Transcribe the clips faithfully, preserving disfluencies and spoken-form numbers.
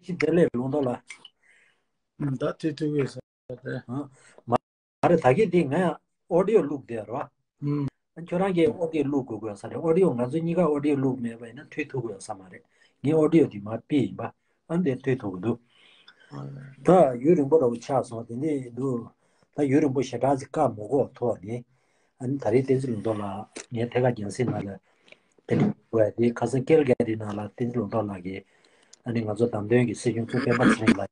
ཤིག་བདེ་ལེགས་ལུང་རྟོགས་ལགས། ད་ཐུག་ཐུག་གི་ས་དེ། ཨ། མ་རེད། ད་གིན་དེ་ང་ཨོ་ཌི་ཡོ་བླུགས་བསྡད་རོ། ཨུམ། ཁྱོད་རང་གིས་ཨོ་ཌི་ཡོ་བླུགས་དགོས་དགོས་ས་རེད། ཨོ་ཌི་ཡོ་ང་ཚོ་གཉིས་ཀ་ཨོ་ཌི་ཡོ་བླུགས་མེད་པ་ཡིན་ན་ཐུག་ཐུག་གི་ཡོད་ས་མ་རེད། ངས་ཨོ་ཌི་ཡོ་དེ་མར་ཕུད་ཡིན་པ། ཨ་འདི་ཐུག་ཐུག་གི་འདུག་ད་ཡུན་རིང་པོ་ར་བོ་ཆགས་སོང་། དེ་འདྲ་འདུག་ད་ཡུན་རིང་པོ་ཞེ་དྲག་ཅིག་བཀག་མ་དགོས་ཐོག་ནས། ཨ་ནི་ད་རེས་བསྟན་འཛིན་ལུང་རྟོགས་ལགས་ངའི་ཐད་ཀར་རྒྱང་སྲིང་ནང་ལ་དེ་འདྲ་བས་དེ་ཁ་སང་ཀེལ་གྷ་རི་ནང་ལ་བསྟན་འཛིན་ལུང་རྟོགས་ལགས་ཀྱིས་ཨ་ནི་ང་ཚོ་བདམས་ཐོན་གྱི་སྲིད་སྐྱོང་གཙོ་སྤེན་པ་ཚེ་རིང་ལགས་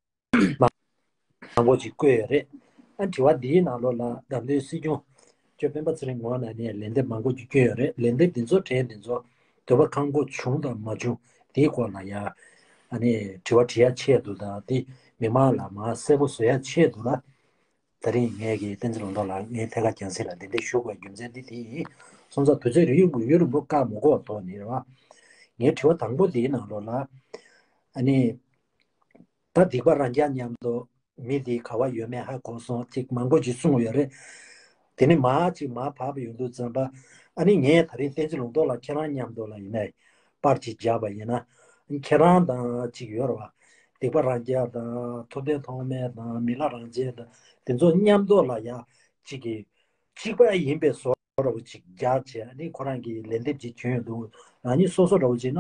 མང་པོ་ཅིག་བསྐོས་ཡོད་རེད། ཨ་དྲི་བ་འདིའི་ནང་ལོགས་ལ་བདམས་ཐོན་སྲིད་སྐྱོང་གཙོ་སྤེན་པ་ཚེ་རིང་ངོས་ནས་ནས་ལན་འདེབས་མང་པོ་ཅིག་བསྐྱོན་ཡོད་རེད། ལན་འདེབས་འདི་ཚོ་དྲན་འདི་ཚོ་འདོད་པ་ཁེངས་པོ་བྱུང་དང་མ་བྱུང་དེའི་སྐོར་ལ་ཡང་ཨ་ནི་དྲི་བ་དྲི་ཡ་ཆེད་དུ་དང་དེ་མི་མང་ལ་མར་གསལ་པོ་བཟོ་ཡ་ཆེད་དུ་ལ། ད་རིང་ངས་ཀྱི་བསྟན་འཛིན་ལུང་རྟོགས་ལགས་ངའི་ཐད་ཀར་རྒྱང་སྲིང་ལ་འདི་འདྲ་ཞུ་དགོས་རྒྱུ་མཚན་འདི་དེ་ཡིན། སོང་ཙང་དུས་ཚོད་རིང་པོ་ཡུན་རིང་པོ་བཀག་མ་དགོས་ཐོག་ནས་རེད་བ། ངའི་དྲི་བ་དང་པོ་འདིའི་ནང་ལོགས་ལ་ཨ་ནི་ད་སྡིག་པ་རང་རྐྱ་མཉམ་དུ་མི་འདི་ག་བ་ཡོད་མེད་ཧ་གོ་སོང་ཅིག་མང་པོ་ཅིག་གསུངས་ཡོད་རེད། དེ་ནི་མ་ཅིག་མ་བབས་ཡོང་དུས་ཙམ་པ་ཨ་ནི་ངས་ད་རིང་བསྟན་འཛིན་ལུང་རྟོགས་ལགས་ཁྱེད་རང་མཉམ་དུ་ལ་ཡིན་ནའི་པར་ཅིག་བརྒྱབ་པ་ཡིན་ན་ཁྱེད་རང་དང་ཅིག་ཡོད་རེད་བ། སྡིག་པ་རང་རྐྱ་དང་ཐུབ་བསྟན་ཐོགས་མེད་དང་མི་ལ་རང་བྱེད་དང་དེ་ཚོ་མཉམ་དུ་ལ་ཡ་ཅིག་གི་གཅིག་པ་ཡིན་པའི་བཟོ་འདྲ་བོ་ཅིག་རྒྱག་བྱས་ཨ་ནི་ཁོ་རང་གི་ལན་འདེབས་ཅིག་བྱོན་ཡོང་འདུག་རང་ཉིད་སོ་སོ་འདྲ་བོ་ཅིག་ན་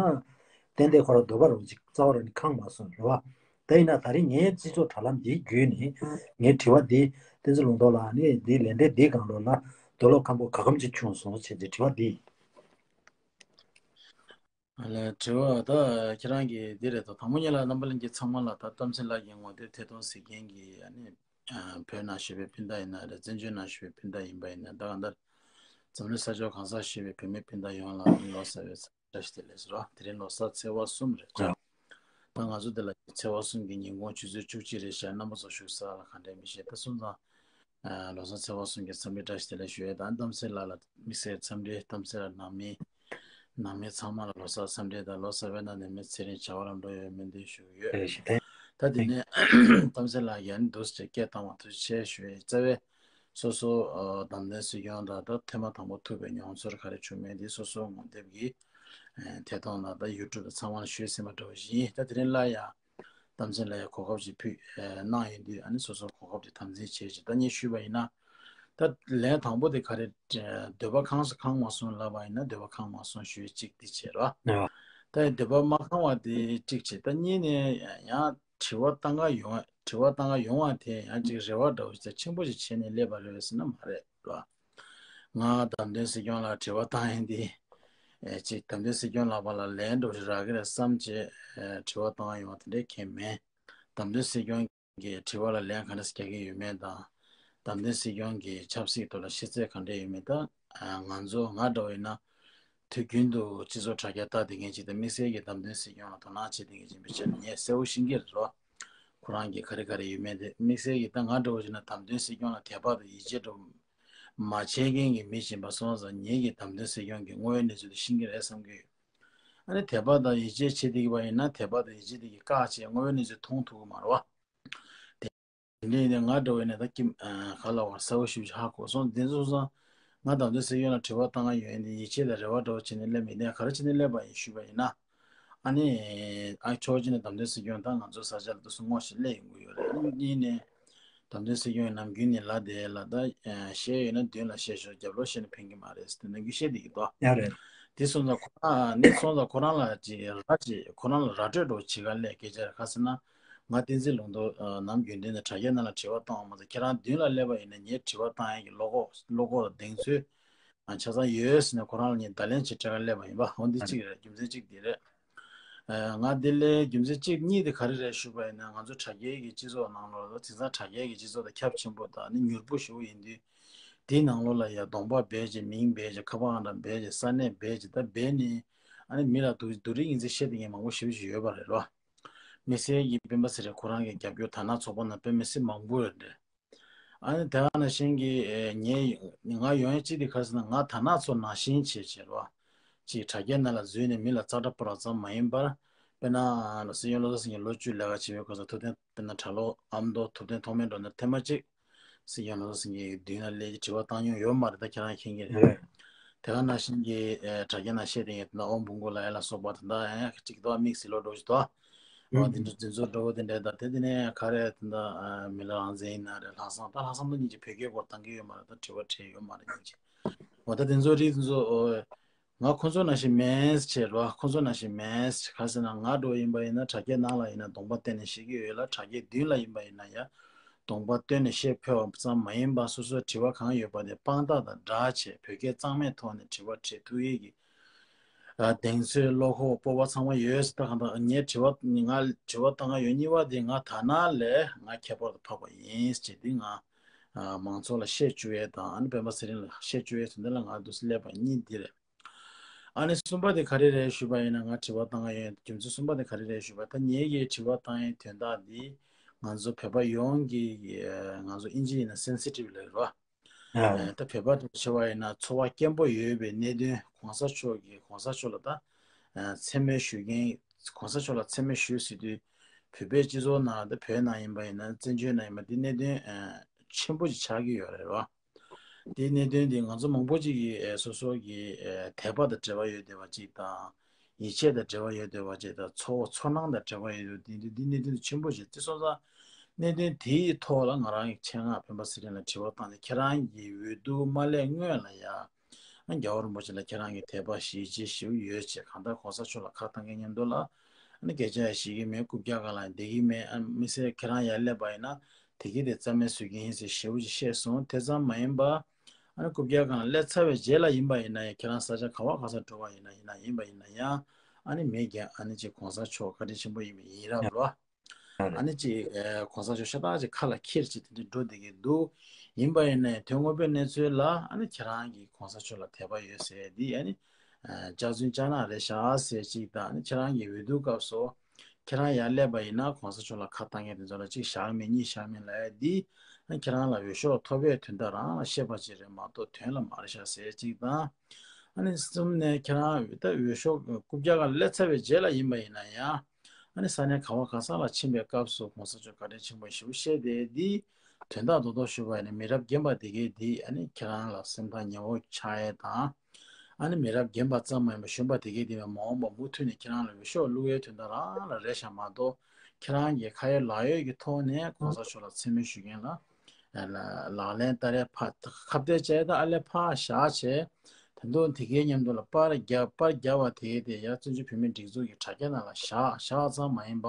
ཏན་ཏན་ཁོ་རང་འདོད་པ་འདྲ་བོ་ཅིག་རྩ་བ་རང་ནས་ཁེངས་མ་སོང་རེད་བ། དེ་ཡིན་ན་ད་རིང་ངའི་རྩིས་ཚོགས་དྲ་ལམ་འདིའི་བརྒྱུད་ནས་ངའི་དྲི་བ་འདི་བསྟན་འཛིན་ལུང་རྟོགས་ལགས་ནས་འདིའི་ལན་འདེབས་འདིའི་སྒང་ལོགས་ལ་འདོད་བློ་ཁེངས་པོ་ག་གམ་ཅིག་བྱུང་སོང་བྱས་ཏེ་དྲི་བ་འདི། ལ་དྲི་བ་ད་ཁྱེད་རང་གིས་འདི་རེད་དོ། དང་པོ་ཉིད་ལ་རྣམ་པ་ལྷན་རྒྱས་ཚང་མ་ལ་ད་གཏམ་ཚེ་ལགས་ཀྱི་ངོ་དེབ་ཐད་གཏོང་གཟིགས་མཁན་གྱི་ཨ་ནི་བོད་ནང་བཞུགས་པའི་སྤུན་ཟླ་ཡིན་ན་རེད། བཙན་བྱོལ་ནང་བཞུགས་པའི་སྤུན་ཟླ་ཡིན་པ་ཡིན་ན་ད་གང་ལྟར་འཛམ་གླིང་ས་ཕྱོགས་གང་སར་བཞུགས་པའི་བོད་མི་སྤུན་ཟླ་ཡོངས་ལ་ལོ་གསར་བའི་བཀྲ་ཤིས་བདེ་ལེགས་ཟེར་རོ། དེ་རིང་ལོ་གསར་ཚེས་པ་གསུམ་རེད་ཅག་ད་ང་ཚོ་འདི་ལ་ཚེས་པ་གསུམ་གྱི་ཉིན་གུང་ཆུ་ཚོད་བཅུ་གཅིག་རེད་ཤག་རྣམ་པ་ཚོ་བཞུགས་ས་ལ་ག་འདྲས་མི་ཤེས། ད་སོང་ཙང་ལོ་གསར་ཚེས་པ་གསུམ་གྱི་འཚམས་འདྲི་བཀྲ་ཤིས་བདེ་ལེགས་ཞུ་ཡས་དང་གཏམ་ཚེ་ལགས་ལ་དམིགས་བསལ་འཚམས་འདྲི། གཏམ་ཚེ་ལགས་ནང་མི་ནང་མི་ཚང་མ་ལ་ལོ་གསར་འཚམས་འདྲི་དང་ལོ་གསར་པའི་ནང་ནས་མི་ཚེ་རིང་བྱ་བ་ལམ་འགྲོ་ཡོད་སྨོན་འདུན་ཞུ་གི་ཡོད། ད་དེ་ནས་གཏམ་ཚེ་ལགས་ཡང་འདུག་ཅེས་སྐད་བཏང་བ་ཐུགས་རྗེ་ཆེ་ཞུ་ཡས། རྩ་བའི་སོ་སོ་བདམས་ཐོན་སྲིད་སྐྱོང་དང་ད་ཐེངས་མ་དང་པོ་ཐུག་པའི་མྱོང་ཚོར་ག་རེ་བྱུང་མེད་འདི་སོ་སོ་ངོ་དེབ་ཀྱི་ཐད་གཏོང་ལ་ད་ཡུ་ཊུབ་དང་ཚང་མ་ལ་ཞུས་ཟིན་པ་འདྲ་བོ་ཞིག་ཡིན། ད་དེ་རིང་སླར་ཡང་གཏམ་ཚེ་ལ་ཡང་གོ་སྐབས་ཅིག་ཕུལ་གནང་ཡོད་དུས་ཨ་ནི་སོ་སོ་གོ་སྐབས་དེ་དམ་འཛིན་བྱེད་ཅིག་ད་ངས་ཞུས་པ་ཡིན་ན་ད་ལན་དང་པོ་དེ་ག་རེ་འདོད་པ་ཁེངས་སོང་ཁེངས་མ་སོང་ལབ་པ་ཡིན་ན་འདོད་པ་ཁེངས་མ་སོང་ཞུས་གཅིག་དེ་བྱས་རོགས། ད་འདོད་པ་མ་ཁེངས་པ་དེ་གཅིག་བྱས། ད་གཉིས་ནས་ཡང་དྲི་བ་བཏང་ག་ཡོང་བ་དྲི་བ་བཏང་ག་ཡོང་བ་དེ་ཡང་ཅིག་རེ་བ་འདྲ་བོ་ཞིག་ཆེན་པོ་ཞིག་བྱས་ནས་སླེབས་པ་རེད་ཟེར་ན་མ་རེད་རོགས། ང་བདམས་ཐོན་སྲིད་སྐྱོང་ལ་དྲི་བ་བཏང་ཡིན་དེ། ཨེ་ཅིག་བདམས་ཐོན་སྲིད་སྐྱོང་ལགས་པ་ལ་ལན་འདྲ་བོ་ཞིག་རག་གི་རེད་བསམ་བྱས་ཨེ་དྲི་བ་བཏང་ཡོང་བ་དེ་འདྲའི་གང་མེད། བདམས་ཐོན་སྲིད་སྐྱོང་གི་དྲི་བ་ལ་ལན་ག་འདྲ་ཞིག་རྒྱག་གི་ཡོད་མེད་དང་། བདམས་ཐོན་སྲིད་སྐྱོང་གི་ཆབ་སྲིད་ཐོག་ལ་ཤེས་ཚད་ག་འདྲ་ཡོད་མེད་ད། ཨ་ང་ཚོ་ང་འདྲ་བོ་ཡིན་ན། དུས་རྒྱུན་དུ་སྤྱི་ཚོགས་དྲ་རྒྱ་ལྟ་བསྡད་མཁན་ཅིག་དང་དམིགས་བསལ་གྱི་བདམས་ཐོན་སྲིད་སྐྱོང་ལ་དོ་སྣང་བྱེད་བསྡད་མཁན་ཅིག་ཡིན་པའི་ཆ་ནས་ངས་གསལ་པོ་ཤེས་ཀྱི་རེད་རོ། ཁོ་རང་གིས་ག་རེ་ག་རེ་ཡོད་མེད་དེ་དམིགས་བསལ་གྱི་ད་ང་འདྲ་བོ་ཞིག་ན་བདམས་ཐོན་སྲིད་སྐྱོང་ལ་དད་པ་དང་ཡིད་ཆེས་འདྲ་བོ་མ་བྱེད་མཁན་གྱི་མི་ཡིན་པ་སོང་ཙང་ངེད་ཀྱིས་བདམས་ཐོན་སྲིད་སྐྱོང་གི་དངོས་ཡོད་གནས་ཚུལ་དེ་ཤེས་ཀྱི་རེད་བསམ་གྱི་ཡོད། ཨ་ནི་དད་པ་དང་ཡིད་ཆེས་བྱེད་བསྡད་ཀྱི་བ་ཡིན་ན་དད་པ་དང་ཡིད་ཆེས་དེ་གིས་བཀག་བྱས་དངོས་ཡོད་གནས་ཚུལ་མཐོང་ཐུབ་ཀྱི་མ་རེད་བ། དེ་འདྲ་ཡིན་ན་ང་འདྲ་བོ་ཡིན་ན་ད་ཀྱི་ག་ལ་བར་གསལ་པོ་ཞེ་པོ་ཅིག་ཧ་གོ་སོང་། དེ་ཚོ་སོང་ཙང་ང་བདམས་ཐོན་སྲིད་སྐྱོང་ལ་དྲི་བ་བཏང་ག་ཡོང་ཡིན་དེ་ཡིད་ཆེས་དང་རེ་བ་འདྲ་བོ་བྱས་ནས་སླེབས་མི་དེ་ག་རེ་བྱས་ནས་སླེབས་པ་ཡིན་ཞུས་པ་ཡིན་ན། ཨ་ནི། ཨ་ཕྱོགས་གཅིག་ནས་བདམས་ཐོན་སྲིད་སྐྱོང་ད་ང་ཚོ་ས་ཆ་ལ་དུས་སུ་སྔོ་ཞིག་སླེབས་ཡོང་གི་ཡོད་རེད། ཨ་ནི་གཉིས་ནས། བདམས་ཐོན་སྲིད་སྐྱོང་ནམ་རྒྱུན་ནས་ལ་དེ་ལ་ད་བཤད་ཡོད་ན་མདུན་ལ་བཤད་ཤོག་རྒྱབ་ལོགས་བཤད་ན་ཕན་གྱི་མ་རེད་ཟེར་དེ་ནམ་རྒྱུན་བཤད་བསྡད་ཀྱི་འདུག་ཡ་རེད། དེ་སོང་ཙང་ཁོ་རང་ནི་སོང་ཙང་ཁོ་རང་ལ་ཅིག་ར་ཅིག་ཁོ་རང་ལ་ར་སྤྲོད་འགྲོ་བྱེད་ག་སླེབས་སྐད་ཆ་རེད། ག་ཟེར་ན། ང་བསྟན་འཛིན་ལུང་རྟོགས་ནམ་རྒྱུན་ལྡན་ནས་དྲ་རྒྱའི་ནང་ལ་དྲི་བ་གཏོང་བ་མ་ཟད་ཁྱེད་རང་མདུན་ལ་སླེབས་པ་ཡིན་ན་ངས་དྲི་བ་གཏོང་ཡ་གི་བློ་ཁོག་བློ་ཁོག་གདེང་ཚོད་ཆ་ཚང་ཡོད་ཟེར་ནས་ཁོ་རང་ལ་ངས་བརྡ་ལན་ཅིག་སྤྲད་ག་སླེབས་པ་ཡིན་པ་འོ་འདི་གཅིག་རེད། རྒྱུ་མཚན་གཅིག་འདི་རེད། ང་འདི་ལས་རྒྱུ་མཚན་གཅིག་གཉིས་དེ་ག་རེ་རེད་ཞུས་པ་ཡིན་ན་ང་ཚོ་དྲ་རྒྱའི་གི་སྤྱི་ཚོགས་ནང་ལོགས་ལ་དེང་སང་དྲ་རྒྱའི་གི་སྤྱི་ཚོགས་དང་ཁྱབ་ཆེན་པོ་དང་ནི་མྱུར་པོ་ཞེ་པོ་ཡིན་དུས་དེའི་ནང་ལོགས་ལ་ཡ་གདོང་པ་སྦས་བྱས་མིང་སྦས་བྱས་ཁ་པར་ཨང་གྲངས་སྦས་བྱས་ས་གནས་སྦས་བྱས་ད་སྦས་ནས་ཨ་ནི་མི་ལ་སྡུག་སྡུག་རིགས་ངན་ཚིག་བཤད་བསྡད་མཁན་མང་པོ་ཞེ་པོ་ཞིག་ཡོད་པ་རེད་རོ། མི་སེར་གྱི་སྤེན་པ་ཚེ་རིང་ཁོ་རང་གི་རྒྱབ་སྐྱོར་དར་ནག་ཚོགས་པ་ནང་དཔེ་མི་སྲིད་མང་པོ་ཡོད་རེད། ཨ་ནི་དེ་ག་ནང་བཞིན་གྱི་ངས་ང་ཡོང་ཡས་གཅིག་དེ་ག་རེ་ཟེར་ན་ང་དར་ནག་ཚོ་ནང་བཞིན་བྱས་བྱས་རོ། ཅིག་དྲ་རྒྱའི་ནང་ལ་འཛུལ་ནས་མི་ལ་ཙག་སྒྲ་སྤོ་ར་ཙམ་མ་ཡིན་པར། དཔེར་ན་སྲིད་སྐྱོང་བློ་བཟང་སེང་གེ་ལོ་བཅུ་ལས་ཀ་བྱེད་པའི་སྐབས་སུ་ཐུབ་བསྟན་དཔེར་ན་གྲྭ་ལོག་ཨ་མདོ་ཐུབ་བསྟན་ཐོགས་མེད་འགྲོ་ནས་ཐེངས་མ་གཅིག་སྲིད་སྐྱོང་བློ་བཟང་སེང་གེའི་མདུན་ལ་སླེབས་ཀྱི་དྲི་བ་བཏང་མྱོང་ཡོད་མ་རེད། ད་ཁྱེད་རང་མཁྱེན་གྱི་རེད། དེ་ག་ནང་བཞིན་གྱི་དྲ་རྒྱ་ནང་བཤད་དེ་ཡིན་ན་ཨོ་འབུམ་སྐུ་ལ་ཡ་ལ་སོགས་པ་དེ་འདྲ་ཡང་གཅིག་ཏུ་དམིགས་བསལ་ལོ་འགྲོ་བཞིན་འདུག་ཨོ་དེ་འདྲ་དེ་ཚོ་འདྲ་བོ་དེ་འདྲ་དང་དེ་དེ་ནས་ག་རེ་དེ་འདྲ་མི་ལ་རང་བཙན་ཡིན་ན་རེད། ལྷག་བསམ་ད་ལྷག་བསམ་དུ་ཉིད་ཀྱི་བོད་སྐད་སྐོར་བཏང་གི་ཡོད་མ་རེད། ད་དྲི་བ་དྲིས་ཡོད་མ་རེད་ཉིད་ཀྱི། འོ་ད་དེ་ཚོ་རིགས་དེ་ཚོ་ང་ཁོང་ཚོ་ནང་བཞིན་མེད་ཅེས་རོ། ཁོང་ཚོ་ནང་བཞིན་མེད། ག་ཟེར་ན་ང་འགྲོ་ཡིན་པ་ཡིན་ན་དྲ་རྒྱའི་ནང་ལ་ཡིན་ན་གདོང་པ་བསྟན་ནས་བཤད་ཀྱི་ཡོད་ལ། དྲ་རྒྱའི་མདུན་ལ་ཡིན་པ་ཡིན་ན་ཡང་གདོང་པ་སྟོན་ནས་བཤད་ཕོད་པ་ཙམ་མ་ཡིན་པར་སོ་སོའི་དྲི་བ་གང་ཡོད་པ་དེ་དཔང་རྟགས་དང་སྦྲགས་བྱས་བོད་སྐད་གཙང་མའི་ཐོག་ནས་དྲི་བ་དྲིས་ཐུབ་ཡས་ཀྱི་གདེང་ཚོད་བློ་ཁོག་སྤོབས་པ་ཚང་མ་ཡོད་ཟེར། ད་གང་ལྟར་ངའི་དྲི་བ་ང་དྲི་བ་བཏང་ག་ཡོད་གཉིས་པ་དེ་ང་ད་ནང་ལས་ང་ཁྱད་པར་དུ་འཕགས་པ་ཡིན་ཅེས་དེ་ང་མང་ཚོགས་ལ་བཤད་བཅུག་ཡས་དང་ཨ་ནི་སྤེན་པ་ཚེ་རིང་ལ་བཤད་བཅུག་ཡས་དོན་དེ་ལ་ང་འདུག་སེ་སླེབས་པ་གཉིས་འདི་རེད། ཨ་ནི་གསུམ་པ་དེ་ག་རེ་རེད་ཞུས་པ་ཡིན་ན། ང་དྲི་བ་བཏང་ག་ཡོད་རྒྱུ་མཚན་གསུམ་པ་དེ་ག་རེ་རེད་ཞུས་པ། ད་ངེད་ཀྱིས་དྲི་བ་བཏང་ཡའི་དོན་དག་འདི་ང་ཚོ་བོད་པ་ཡོངས་ཀྱི་ང་ཚོ་ཨིན་ཇི་ཡིན་ན་སེན་སི་ཊིབ་ལབ་རེད་བ། ཨ། ད་བོད་པ་དང་བྱ་བ་ཡིན་ན་ཚོར་བ་སྐྱེན་པོ་ཡོད་པའི་གནད་དོན་གོང་ས་མཆོག་གིས་གོང་ས་མཆོག་ལ་ད་མཚན་སྨད་ཞུ་མཁན་གོང་ས་མཆོག་ལ་མཚན་སྨད་ཞུ་ཟེར་དུས་བོད་པའི་སྤྱི་ཚོགས་ནང་ད་བོད་ནང་ཡིན་པ་ཡིན་ན་བཙན་བྱོལ་ནང་ཡིན་པ་འདི་གནད་དོན་ཆེན་པོ་ཞིག་ཆགས་ཀྱི་ཡོད་རེད་བ། དེའི་གནད་དོན་དེ་ང་ཚོ་མང་པོ་ཅིག་གིས་ཨེ་སོ་སོ་གི་ཨེ་དད་པ་དང་འབྲེལ་བ་ཡོད་བསྡད་པ་ཅིག་དང་། ཡིད་ཆེས་དང་འབྲེལ་བ་ཡོད་བསྡད་པ་ཅིག་དང་། ཚོར་བ་ཚོར་སྣང་དང་འབྲེལ་བ་ཡོད་བསྡད་པ་དེ་འདི་འདི་གནད་དོན་ཆེན་པོ་ཞིག་དེ་སོང་ཙང་གནད་དོན་དེའི་ཐོག་ལ་ང་རང་གི་ཆེད་མངགས་སྤེན་པ་ཚེ་རིང་ལ་དྲི་བ་བཏང་སྟེ། ཁྱེད་རང་གི་འོས་བསྡུ་མ་སླེབས་སྔོན་ལ་ཡ་ཨ་རྒྱལ་བ་རིན་པོ་ཆེ་ལ་ཁྱེད་རང་གི་དད་པ་ཡིད་ཆེས་ཞེ་པོ་ཡོད་ཅེས། གང་ལྟར་གོང་ས་མཆོག་ལ་ཁ་བཏང་མཁན་མཉམ་དུ་ལ་ཨ་ནི་སྐད་ཆ་ཡང་བཤད་ཀྱི་མེད། རྐུབ་བཀྱག་སྒང་ལ་བསྡད་ཀྱི་མེད། ཨ་མི་སེར་ཁྱེད་རང་ཡར་སླེབས་པ་ཡིན་ན་དེ་གི་དེ་རྩ་མེད་བཟོ་གི་ཡིན་ཟེར་ཞེ་པོ་ཅིག་བཤད་སོང་། དེ་ཙམ་མ་ཡིན་པ་ཨ་ནི་རྐུབ་བཀྱག་སྒང་ལ་སླེབས་ཚར་བའི་རྗེས་ལ་ཡིན་པ་ཡིན་ན་ཡང་ཁྱེད་རང་ས་ཆ་ག་བ་ག་ས་འགྲོ་བ་ཡིན་ན་ཡིན་ན་ཡིན་པ་ཡིན་ན་ཡང་ཨ་ནི་མེད་ཀྱང་ཨ་ནི་ཅིག་གོང་ས་མཆོག་བཀའ་དྲིན་ཆེན་པོ་ཡིན་པ་ཡིན་རབས་རོ། ཨ་ནི་ཅིག་ཨེ་གོང་ས་མཆོག་ཤ་སྟག་ཅིག་ཁ་ལ་འཁྱེར་ཅིག་དེ་འདྲ་འགྲོ་བསྡད་ཀྱི་འདུག་ཡིན་པ་ཡིན་ནའི་དོན་དངོས་པོའི་གནས་ཚུལ་ལ་ཨ་ནི་ཁྱེད་རང་གིས་གོང་ས་མཆོག་ལ་དད་པ་ཡོད་ཟེར་འདི་ཨ་ནི་ཨ་སྐྱག་རྫུན་སྐྱག་ནག་རེད་ཤག་ཟེར་ཅིག་དང་། ཨ་ནི་ཁྱེད་རང་གི་འོས་བསྡུ་སྐབས་སུ་ཁྱེད་རང་ཡར་སླེབས་པ་ཡིན་ན་གོང་ས་མཆོག་ལ་ཁ་བཏང་མཁན་དེ་ཚོ་ལ་གཅིག་བཞག་མེད་གཉིས་བཞག་མེད་ལབ་ཡ་འདི་ཨ་ནི་ཁྱེད་རང་ལ་འོས་ཤོག་ཐོབ་པའི་དོན་དག་རང་ལ་བཤད་པ་ཅིག་རེད་མ་གཏོགས་དོན་ལ་མ་རེད་ཤག་ཟེར་ཅིག་དང་། ཨ་ནི་གསུམ་ནས་ཁྱེད་རང་ད་འོས་ཤོག་རྐུབ་བཀྱག་སྒང་སླེབས་ཚར་བའི་རྗེས་ལ་ཡིན་པ་ཡིན་ན་ཡང་ཨ་ནི་ས་གནས་ག་བ་ག་ས་ལ་ཕྱིན་པའི་སྐབས་སུ་གོང་ས་མཆོག་བཀའ་དྲིན་ཆེན་པོ་ཞེ་པོ་བཤད་དེ་འདི་དོན་དག་རྡོག་རྡོག་ཞུ་བ་ཡིན་ན་མི་རབས་རྒན་པ་དེ་གས་འདི་ཨ་ནི་ཁྱེད་རང་ལ་སེམས་ཐག་ཉེ་བོ་ཆགས་ཡས་དང་། ཨ་ནི་མི་རབས་རྒན་པ་ཙམ་མ་ཡིན་པར་གཞོན་པ་དེ་གས་འདི་མ་འོངས་པ་མུ་མཐུད་ནས་ཁྱེད་རང་ལ་འོས་ཤོག་བླུག་ཡས་དོན་དག་རང་ལ་རེད་ཤག་མ་གཏོགས་ཁྱེད་རང་གི་ཁ་ཡོད་ལག་ཡོད་ཀྱི་ཐོག་ནས་གོང་ས་མཆོག་ལ་མཚན་སྨད་ཞུ་མཁན་ལ་ལག་ལེན་བསྟར་ཡས་ཕར་ཁ་གཏད་བཅག་ཡས་དང་ཨ་ལས་ཕར་བཞག་བྱས། ད་དུང་དེ་གའི་མཉམ་དུ་ལ་པར་རྒྱབ་པར་རྒྱབ་པ་དེ་དེ་ཡང་བཙན་བྱོལ་བོད་མིའི་སྒྲིག་འཛུགས་ཀྱི་དྲ་རྒྱ་ནང་ལ་བཞག་བཞག་ཙམ་མ་ཡིན་པ།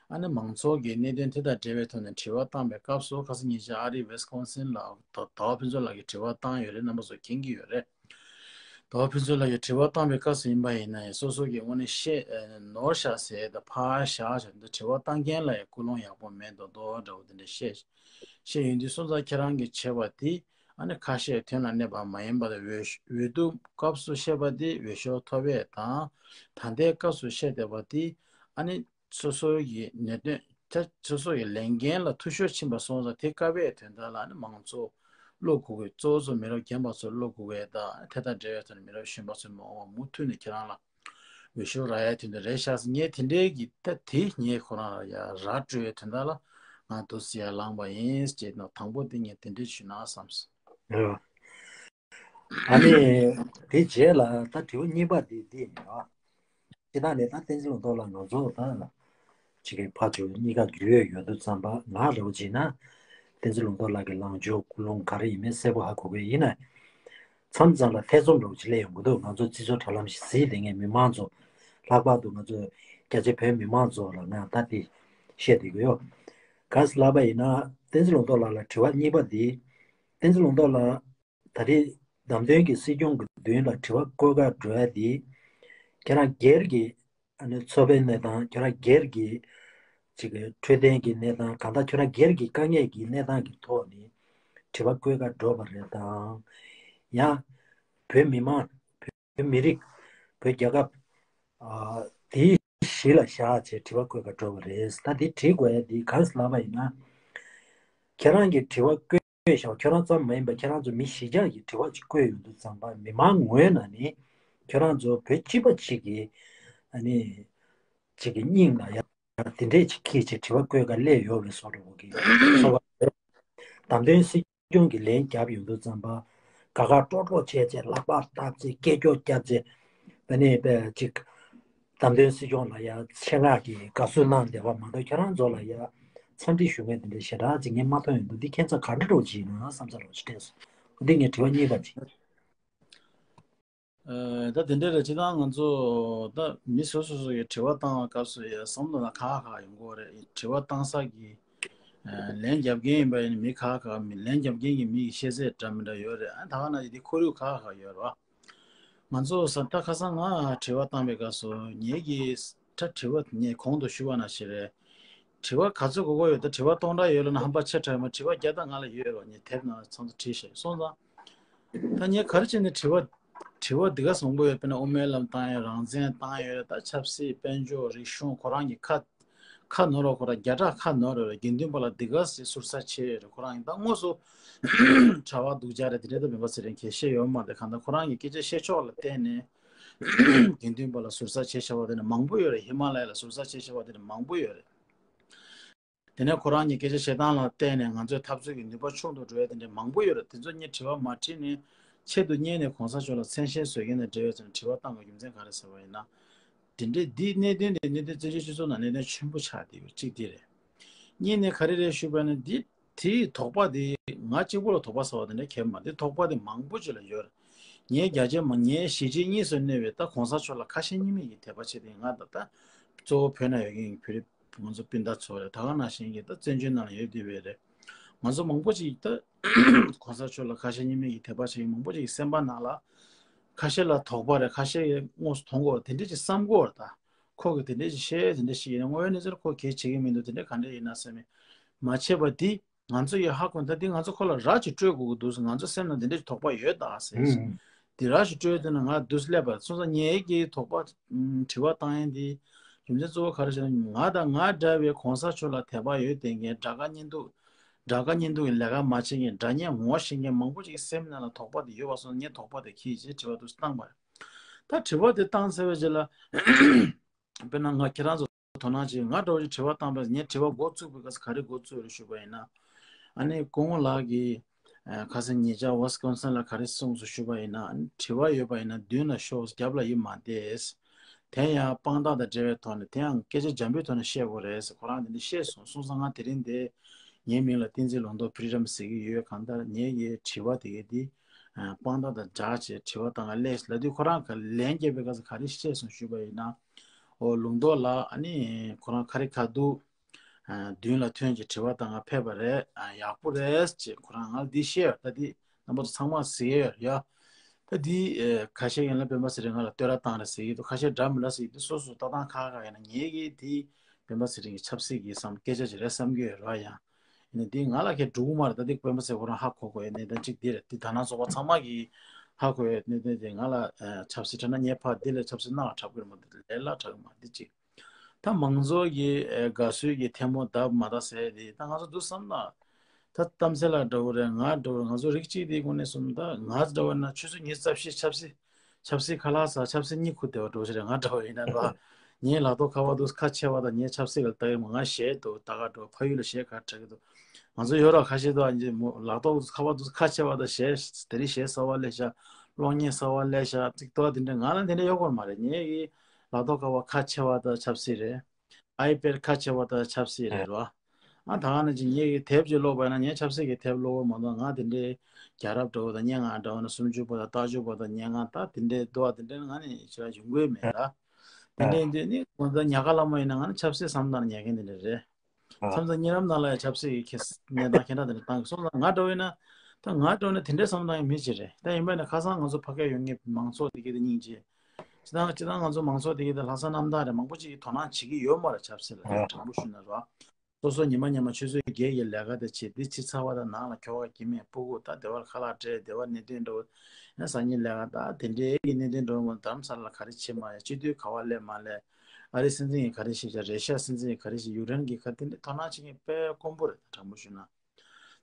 ཨ་ནི་མང་ཚོགས་ཀྱི་གནད་དོན་དེ་དང་འབྲེལ་བའི་ཐོག་ནས་དྲི་བ་བཏང་པའི་སྐབས་སུ་ཁ་སང་ཉེ་ཆར་ཨ་རིའི་ཝེ་སི་ཀོན་སིན་ལ་ཟླ་བ་ཕུན་ཚོགས་ལགས་ཀྱིས་དྲི་བ་བཏང་ཡོད་རེད། རྣམ་པ་ཚོ་མཁྱེན་གྱི་ཡོད་རེད། ཟླ་བ་ཕུན་ཚོགས་ལགས་ཀྱིས་དྲི་བ་བཏང་པའི་སྐབས་སུ་ཡིན་པ་ཡིན་ན་ཡང་སོ་སོ་གི་དངོས་གནས་བཤད་ནོར་བཞག་ཟེར་ད་ཕར་བཞག་བྱས་འདི་དྲི་བ་བཏང་མཁན་ལ་ཡང་ཀུན་སློང་ཡག་པོ་མེད་མདོག་མདོག་འདྲ་བོ་དེ་འདྲ་བཤད་བཤད་ཡོང་དུས་སོང་ཙང་ཁྱེད་རང་གིས་བྱས་པ་དེ་ཨ་ནི་ཁ་བཤད་དོན་ལ་གནས་པ་མ་ཡིན་པ་དང་། འོས་འོས་བསྡུ་སྐབས་སུ་བཤད་པ་དེ་འོས་ཤོག་ཐོབ་ཡས་དང་། ད་ལྟའི་སྐབས་སུ་བཤད་བསྡད་པ་དེ་ཨ་ནི་སོ་སོ་ཡི་གནད་དོན་ད་སོ་སོ་ཡི་ལས་འགན་ལ་འཐུས་ཤོར་ཕྱིན་པ་སོང་ཙང་དེ་བཀག་པའི་དོན་དག་ལ་ཨ་ནི་མང་ཚོགས་བློ་འགུག་དགོས། གཙོ་བོ་ཚོ་མི་རབས་རྒན་པ་ཚོ་བློ་འགུག་དགོས་དང་། དེ་དང་འབྲེལ་བའི་ཐོག་ནས་མི་རབས་གཞོན་པ་ཚོ་མ་འོངས་པ་མུ་མཐུད་ནས་ཁྱེད་རང་ལ་འོས་ཤོག་རག་ཡ་དེ་འདྲ་རེད་ཤག་ཟེར། ངས་དེ་འདྲའི་གི་ད་དེ་ངས་ཁོ་རང་ལ་ཡ་ར་སྤྲོད་ཡའི་དོན་དག་ལ་ང་འདུག་སེ་ཡར་ལངས་པ་ཡིན་ཅེས་ནོ། དང་པོ་དེ་ངས་དེ་འདྲ་ཞུས་ན་བསམས་སོང་། ཨ་ནི་དེ་རྗེས་ལ་ད་དྲི་བ་གཉིས་པ་དེ་འདི་ཡིན་ར། སྤྱིར་བཏང་ནས་ད་བསྟན་འཛིན་ལུང་རྟོགས་ལགས་ང་ཚོ་ད་ཅིག་གི་ཕར་ཚུར་གཉིས་ཀ་རྒྱུས་ཡོད་ཡོད་དུས་ཙམ་པ་ང་རེ་བ་བྱས་ན་བསྟན་འཛིན་ལུང་རྟོགས་ལགས་ཀྱི་ལངས་ཕྱོགས་ཀུན་སློང་ག་རེ་ཡིན་མིན་གསལ་པོ་ཧ་གོ་གི་ཡིན་ན། མཚམས་མཚམས་ལ་ཐེ་ཚོམ་འདྲ་བོ་ཅིག་སླེབས་ཡོང་གི་འདུག་ང་ཚོ་སྤྱི་ཚོགས་དྲ་ལམ་ཞིག་གཟིགས་བསྡད་མཁན་མི་མང་ཚོ། ལྷག་པར་དུ་ང་ཚོ་རྒྱ་ཆེ་བོད་མི་མང་ཚོ་ལ་ང་ད་དེ་བཤད་བསྡད་ཀྱི་ཡོད། ག་རེ་ལབ་པ་ཡིན་ན་བསྟན་འཛིན་ལུང་རྟོགས་ལགས་ལ་དྲི་བ་གཉིས་པ་འདི། བསྟན་འཛིན་ལུང་རྟོགས་ལགས་ད་རེས་བདམས་ཐོན་གྱི་སྲིད་སྐྱོང་གི་མདུན་ལ་དྲི་བ་བཀོད་གར་འགྲོ་ཡ་འདི། ཁྱེད་རང་སྒེར་གྱི་ཨ་ནི་འཚོ་བའི་གནས་སྟངས། ཁྱོད་རང་སྒེར་གྱི་ཅིག་གི་འཕྲོད་བསྟེན་གྱི་གནས་སྟངས། གང་ལྟར་ཁྱོད་རང་སྒེར་གྱི་དཀའ་ངལ་གྱི་གནས་སྟངས་ཀྱི་ཐོག་ནས་དྲི་བ་བཀོད་ག་འགྲོ་བ་རེད་དམ། ཡང་བོད་མི་མང་། བོད་མི་རིགས། བོད་རྒྱལ་ཁབ་ཨ་དེའི་གཞི་ལ་བཞག་བྱས་དྲི་བ་བཀོད་ག་འགྲོ་བ་རེད། ད་དེ་དྲི་དགོས་ཡ་དེ་ག་རེ་ལབ་པ་ཡིན་ན། ཁྱེད་རང་གིས་དྲི་བ་བཀོད་བཞག་ཁྱོད་རང་ཙམ་མ་ཡིན་པར་ཁྱེད་རང་ཚོ་མི་གཞིས་ཆགས་ཀྱིས་དྲི་བ་ཅིག་བཀོད་ཡོང་དུས་ཙམ་པ་མི་མང་ངོས་ནས་ནི་ཁྱོད་རང་ཚོ་བོད་སྤྱི་པ་གཅིག་གི་ཨ་ནི་གཅིག་གི་སྙིང་ལ་ཡ་དེ་འདྲས་ཅིག་ཁྱེར་བྱས་དྲི་བ་བཀོད་ག་སླེབས་ཡོད་པའི་བཟོ་འདྲ་བོ་གི་ཚོར་བ་རེད། བདམས་ཐོན་སྲིད་སྐྱོང་གི་ལན་བརྒྱབ་ཡོང་དུས་ཙམ་པ་དགའ་དགའ་སྤྲོ་སྤྲོ་བྱས་བྱས་ལག་པ་བརྡབས་བྱས་སྐད་ཅོར་བརྒྱབ་བྱས་ཨ་ནི་པའི་ཅིག་བདམས་ཐོན་སྲིད་སྐྱོང་ལ་ཡ་ཆེད་མངགས་ཀྱི་དགའ་བསུ་གནང་བསྡད་པ་མ་གཏོགས། ཁྱེད་རང་ཚོ་ལ་ཡ་འཚམས་འདྲི་ཞུ་མཁན་དེ་འདྲ་ཞེ་དྲག་ཅིག་ངས་མ་མཐོང་ཡོང་འདུག་འདི་ཁྱད་མཚར་ག་འདྲ་འདྲ་བོ་ཅིག་ཡིན་ན་བསམ་ཚུལ་རོགས་ཅིག་སྤྲད་སོང་། འདི་ངས་དྲི་བ་གཉིས་པ་ཅིག་ཨ། ད་དེ་འདྲ་རེད། སྤྱིར་བཏང་ང་ཚོ་ད་མི་སོ་སོ་སོ་ཡི་དྲི་བ་བཏང་བའི་སྐབས་སུ་ཡ་བསམ་བློ་ན་ཁག་ཁག་ཡོང་གི་རེད། དྲི་བ་བཏང་ས་གི་ཨ་ལན་རྒྱབ་མཁན་ཡིན་པ་ཡིན་ན་མི་ཁག་ཁག་མི་ལན་རྒྱབ་མཁན་གྱི་མི་ཡི་ཤེས་ཚད་འདྲ་མི་འདྲ་ཡོད་རེད། ཨ་ད་ག་ནང་བཞིན་དེ་ཁོར་ཡུག་ཁག་ཁག་ཡོད་རེད་བ། ང་ཚོ་ས་ད་ཁ་སང་ང་དྲི་བ་བཏང་བའི་སྐབས་སུ་ངེད་ཀྱིས་ད་དྲི་བ་ངས་གོང་དུ་ཞུས་པ་ནང་བཞིན་རེད། དྲི་བ་ག་ཚོད་དགོས་ཀྱི་ཡོད། ད་དྲི་བ་སྟོང་ཕྲག་ཡོད་ལབ་ན་ཧམ་པ་ཆེ་དྲགས་མ། དྲི་བ་བརྒྱ་དང་ལྔ་ལ་ཡོད་རོགས་ངས་དེབ་ནང་ཚང་ཚོ་བྲིས་ཤག་སོང་ཙང་། ད་ངས་ག་རེ་བྱས་ནས་དྲི་བ་དྲི་བ་འདི་ག་མང་པོ་ཡོད། དཔེར་ན་དབུ་མའི་ལམ་བཏང་ཡོད། རང་བཙན་བཏང་ཡོད། ད་ཆབ་སྲིད་དཔལ་འབྱོར་རིག་གཞུང་ཁོ་རང་གི་ཁ་ཁ་ནོར་རོགས་ཁོ་རང་བརྒྱ་ཕྲག་ཁ་ནོར་རོགས་དགེ་འདུན་པ་ལ་འདི་ག་ཟེར་ཟུར་ཟ་བྱས་ཡོད་རེད། ཁོ་རང་ཡིན་ད་དངོས་སུ་གྲྭ་བ་སྡུག་ཅག་རེད། དེ་འདྲ་ད་སྤེན་པ་ཚེ་རིང་གིས་བཤད་ཡོད་མ་རེད། གང་ལྟར་ཁོ་རང་གི་སྐད་ཆ་བཤད་ཕྱོགས་ལ་བརྟེན་ནས་དགེ་འདུན་པ་ལ་ཟུར་ཟ་བྱས་བྱ་བ་དེ་འདྲ་མང་པོ་ཡོད་རེད། ཧི་མ་ལ་ཡ་ལ་ཟུར་ཟ་བྱས་བྱ་བ་དེ་འདྲ་མང་པོ་ཡོད་རེད། དེ་ནས་ཁོ་རང་གི་སྐད་ཆ་བཤད་སྟངས་ལ་བརྟེན་ནས་ང་ཚོའི་འཐབ་རྩོད་ཀྱི་ནུས་པ་ཆུང་དུ་འགྲོ་ཡ་དེ་འདྲ་མང་པོ་ཡོད་རེད། དེ་ཚོ་ངས་དྲི་བ་མ་དྲིས་ནས་ཆེད་དུ་གཉེར་ནས་གོང་ས་མཆོག་ལ་མཚན་ཤས་བཟོ་མཁན་དང་འབྲེལ་བའི་ཚོ་ནས་དྲི་བ་བཏང་དགོས་རྒྱུ་མཚན་ག་རེ་ཟེར་བ་ཡིན་ན། དེ་འདྲའི་འདིའི་གནད་དོན་དེ་གནད་དོན་བཙན་བྱོལ་སྤྱི་ཚོགས་ནང་གནད་དོན་ཆེན་པོ་ཆགས་བསྡད་ཡོད། གཅིག་འདི་རེད། གཉིས་ནས་ག་རེ་རེད་ཞུས་པ་ཡིན་ན་འདི་དེའི་དོགས་པ་དེ་ང་གཅིག་པུ་ལ་དོགས་པ་ཟེར་བ་དེ་འདྲ་གང་ཡང་མ་རེད། དོགས་པ་དེ་མང་པོ་ཅིག་ལ་ཡོད་རེད། ངའི་རྒྱ་ཆེ་མ་ངའི་གཞིས་བྱེས་གཉིས་སུ་གནས་པའི་ད་གོང་ས་མཆོག་ལ་ཁ་ཞེ་གཉིས་མེད་ཀྱི་དད་པ་བྱེད་དེ། ང་ད་ལྟ་གཙོ་བོ་བོད་ནང་ཡོད་མཁན་གྱི་བོད་རིགས་ང་ཚོ་སྤུན་ཟླ་ཚོ་རེད། ད་ག་ནང་བཞིན་གྱི་ད་བཙན་བྱོལ་ནང་ལ་ཡོད་བསྡད་པའི་རེད། ང་ཚོ་མང་པོ་ཅིག་ད་གོང་ས་མཆོག་ལ་ཁ་ཞེ་གཉིས་མེད་ཀྱི་དད་པ་བྱེད་མཁན་མང་པོ་ཅིག་གི་སེམས་པ་ནང་ལ་ཁ་ཞེ་ལ་དོགས་པ་རེད། ཁ་ཞེ་དངོས་སུ་མཐོང་གི་ཡོད་རེད། དེ་འདྲ་ཅིག་བསམ་གྱི་ཡོད་རེད། ད་ཁོ་གིས་དེ་འདྲ་ཅིག་བཤད་དེ་འདྲ་ཞིག་ཡིན་ན་དངོས་ཡོད་གནས་ཚུལ་ཁོ་གལ་བྱེད་ཀྱི་མི་འདུག་དེ་འདྲ་ག་འདྲ་ཡིན་ན་བསམ་མེད་མ་བྱས་པ་འདི། ང་ཚོ་ཡི་ཧ་གོ་ད་འདི་ང་ཚོ་ཁོ་ལ་ར་ཅིག་སྤྲོད་དགོས་ཀྱི་འདུག་ང་ཚོ་སེམས་ནང་འདི་འདྲ་ཅིག་དོགས་པ་ཡོད་ད་ཟེར། ཨང་། འདི་ར་ཞིག་སྤྲོད་དེ་ན་ང་འདུག་སླེབས་པ་སོང་ཙང་ངེད་ཀྱི་དོགས་པ་ཨམ་དྲི་བ་བཏང་ཡས་འདི་རྒྱུ་མཚན་གཙོ་བོ་ག་རེ་ཟེར་ན། ང་དང་ང་འདྲ་བའི་གོང་ས་མཆོག་ལ་དད་པ་ཡོད་བསྡད་མཁན། དགྲ་དགའ་གཉེན་སྡུག་དགྲ་དགའ་གཉེན་སྡུག་གི་ལས་ཀ་མ་བྱེད་མཁན། དགྲ་གཉེན་ངོ་ཤེས་མཁན་མང་པོ་ཅིག་གི་སེམས་ནང་ལ་དོགས་པ་དེ་ཡོད་པ་སོང་ཙང་ངས་དོགས་པ་དེ་འཁྱེར་བྱས་དྲི་བ་འདུག་བཏང་པ་རེད། ད་དྲི་བ་དེ་བཏང་ཚར་བའི་རྗེས་ལ། དཔེར་ན་ང་ཁྱེད་རང་ཚོ་དོ་སྣང་བྱེད། ང་འདྲ་བོ་ཞིག་དྲི་བ་བཏང་པས། ངས་དྲི་བ་འགོ་བཙུགས་པའི་སྐབས་སུ་ག་རེ་འགོ་བཙུགས་རེད་ཞུས་པ་ཡིན་ན། ཨ་ནི་སྐུ་ངོ་ལགས་ཀྱིས་ཨ་ཁ་སང་ཉེ་ཆར་ཝེ་སི་ཀོན་སིན་ལ་ག་རེ་གསུངས་སོང་ཞུས་པ་ཡིན་ན། ཨ་ནི་དྲི་བ་ཡོད་པ་ཡིན་ན་མདུན་ལ་ཤོག་རྒྱབ་ལ་ཡིབ་མ་བསྡད། དེ་ཡང་དཔང་རྟགས་དང་འབྲེལ་བའི་ཐོག་ནས། དེ་ཡང་སྐད་ཆ་འཇམ་པོའི་ཐོག་ནས་བཤད་དགོས་རེད་ཟེར། ཁོ་རང་དེ་འདྲ་བཤད་སོང་། སོང་ཙང་ང་དེ་རིང་འདི་ངའི་མིང་ལ་བསྟན་འཛིན་ལུང་རྟོགས་ཕི་རི་ཌམ་ཟེར་གྱི་ཡོད། གང་ལྟར་ངའི་གི་དྲི་བ་དེ་གའི་འདི་ཨ་དཔང་རྟགས་དང་སྦྲགས་བྱས་དྲི་བ་བཏང་ག་སླེབས་ལབ་དུས། ཁོ་རང་ག་ལན་བརྒྱབ་པའི་སྐབས་སུ་ག་རེ་བཤད་སོང་ཞུས་པ་ཡིན་ན། ཨོ་ལུང་རྟོགས་ལགས་ཨ་ནི་ཁོ་རང་ཁ་རི་ཁ་ཐུག་ཨ་མདུན་ལ་ཐོན་གྱི་དྲི་བ་བཏང་ག་ཕེབས་པ་རེད། ཨ་ཡག་པོ་རེད་ཅེས་ཁོ་རང་ང་ལ་འདི་བཤད་ཡོད། ད་འདི་རྣམ་པ་ཚོ་ཚང་མ་གཟིགས་ཡོད་ཡ། ད་འདི་ཨ་ཁ་ཤས་ཡིན་ན་སྤེན་པ་ཚེ་རིང་ང་ལ་བསྟོད་ར་བཏང་རེད་ཟེར་གྱི་འདུག་ཁ་ཤས་འདྲ་མི་འདྲ་ཟེར་གྱི་འདུག་སོ་སོ་ལྟ་སྟངས་ཁག་ཁག་ཡིན་ན་ངེད་ཀྱིས་འདི་སྤེན་པ་ཚེ་རིང་གི་ཆབ་སྲིད་ཀྱི་བསམ་སྐད་ཆ་ཅིག་རེད་བསམ་གྱི་ཡོད་ར་ཡ། ཡིན་ན་འདི་ང་ལ་ཁྱེད་འགྲོ་གི་མ་རེད། ད་འདི་སྤེན་པ་ཚེ་ཁོ་རང་ཧ་གོ་དགོས་ཡ་གནད་དོན་གཅིག་འདི་རེད། འདི་དག་སྣང་ཚོགས་པ་ཚང་མ་གིས་ཧ་གོ་ཡ་གནད་དོན་འདི། ང་ལ་ཨ་ཆབ་སྲིད་འཁྲབ་ན་ངས་ཕར་འདི་ལ་ཆབ་སྲིད་གནང་བ་འཁྲབ་གི་རེད་མ་གཏོགས་ལས་སླ་དྲགས་གི་མ་རེད། འདི་གཅིག་ད་མང་ཚོགས་ཀྱི་ཨ་དགའ་བསུའི་གི་ཐལ་མོ་བརྡབ་མ་བརྡབ་ཟེར་ཡ་འདི་ད་ང་ཚོ་འདུག་བསམ་ན། ད་གཏམ་ཚེ་ལགས་འདྲ་བོ་རེད། ང་འདྲ་བོ་རེད། ང་ཚོ་རིགས་གཅིག་དེའི་སྒོ་ནས་སོང་ད་ང་འདྲ་བོ་ན་ཆུ་ཚོད་ཉི་ཤུ་རྩ་བཞི་ཆབ་སྲིད་ཆབ་སྲིད་ཁ་ལག་ཟ། ཆབ་སྲིད་གཉིད་ཁུག་བསྡད་པ་འདྲ་བོ་ཞིག་རེད། ང་འདྲ་བོ་ཡིན་ན་ར། ངའི་ལག་ཐོག་ཁ་པར་འདུག་ཁ་ཕྱེ་བ་དང་ངའི་ཆབ་སྲིད་ལ་ལྟ་གི་མ། ང་གཞས་འདུག་ད་ག་འགྲོ་ཕ་ཡུལ་ལ་གཞས་ག་འཁྲབ་གི་འདུག་ང་ཚོ་ཡོད་ར་ཁ་ཤས་འདུག་ཨ་ནི་མོ་ལག་ཐོག་ཁ་པར་འདུག་ཁ་ཕྱེ་བ་དང་གཞས་དེ་རིང་གཞས་གསར་བ་སླེབས་ཤག་གློག་བརྙན་གསར་བ་སླེབས་ཤག་ཅིག་འདུག་དེ་འདྲ་ང་ལ་དེ་འདྲ་ཡོད་དགོས་མ་རེད། ངའི་གི་ལག་ཐོག་ཁ་པར་ཁ་ཕྱེ་བ་དང་ཆབ་སྲིད་རེད། ཨའི་པེཌ་ཁ་ཕྱེ་བ་དང་ཆབ་སྲིད་རེད་ར། ཨ་ད་ག་ནང་བཞིན་ངེད་ཀྱི་དེབ་ཅིག་ཀློག་པ་ཡིན་ན་ངས་ཆབ་སྲིད་ཀྱི་དེབ་ཀློག་གི་མ་གཏོགས་ང་དེ་འདྲའི་རྒྱལ་རབས་འདྲ་བོ་དང་སྙན་ངག་འདྲ་བོ་ན་སུམ་ཅུ་པ་དང་རྟགས་བཅུ་པ་དང་སྙན་ངག་ད་དེ་འདྲའི་འདུག་ཨ་དེ་འདྲའི་ང་ནི་ཞེ་དྲག་ཡོང་གི་མེད་ལ། དེ་འདྲའི་འདི་ནི་ང་ཚོ་ཉག་ག་ལ་མ་ཡིན་ན་ང་ནི་ཆབ་སྲིད་བསམ་སྟངས་ཉག་གི་འདི་འདྲ་རེད། མཚམས་མཚམས་གཉིད་རམ་ནང་ལ་ཡང་ཆབ་སྲིད་ཀྱི་ཁེ་ས་གནས་སྟངས་ཁྱེད་རང་དེ་འདྲ་བཏང་གི་སོང་ཙང་ང་འདྲ་བོ་ཡིན་ན། ད་ང་འདྲ་བོ་ན་དེ་འདྲའི་བསམ་སྟངས་ཀྱི་མི་ཅིག་རེད། ད་ཡིན་པ་ཡིན་ན་ཁ་སང་ང་ཚོ་ཕ་གིར་ཡོང་མཁན་མང་ཚོགས་དེ་གའི་དེ་སྙིང་རྗེ། སྤྱིར་བཏང་སྤྱིར་བཏང་ང་ཚོ་མང་ཚོགས་དེ་གའི་དེ་ལྷག་བསམ་རྣམ་དག་རེད། མང་པོ་ཅིག་གིས་དོ་སྣང་བྱེད་ཀྱི་ཡོད་མ་རེད་ཆབ་སྲིད་ལ། ཡང་དྲང་པོ་ཞུས་ན་རོ། སོ་སོ་ཉི་མ་ཉི་མ་ཆུ་ཚོད་བརྒྱད་ཀྱི་ལས་ཀ་དེ་བྱེད། འདི་ཕྱི་ཚ་བ་དང་ནང་ལ་ཁྱོ་ག་སྐྱེ་དམན་སྤུ་གུ་ད་སྡེ་བ་ལ་ཁ་ལག་སྤྲད། སྡེ་བ་གནད་དོན་འདྲ་བོ་ཡང་སང་ཉིན་ལས་ཀ་ད་དེ་འདྲའི་གི་གནད་དོན་འདྲ་བོ་མ་རྡ་རམ་ས་ལ་ལ་ག་རེ་བྱེད་མ་ཡ། སྤྱི་འཐུས་ག་བ་སླེབས་མ་སླེབས། ཨ་རིའི་སྲིད་འཛིན་གྱིས་ག་རེ་བཤད་བྱ། རེ་ཤ་སྲིད་འཛིན་གྱིས་ག་རེ་བཤད། ཡུཀ་རེན་གྱིས་ག་དེ་འདྲ་དོ་སྣང་བྱེད་མཁན་དཔེ་དཀོན་པོ་རེད། དྲང་པོ་ཞུས་ན།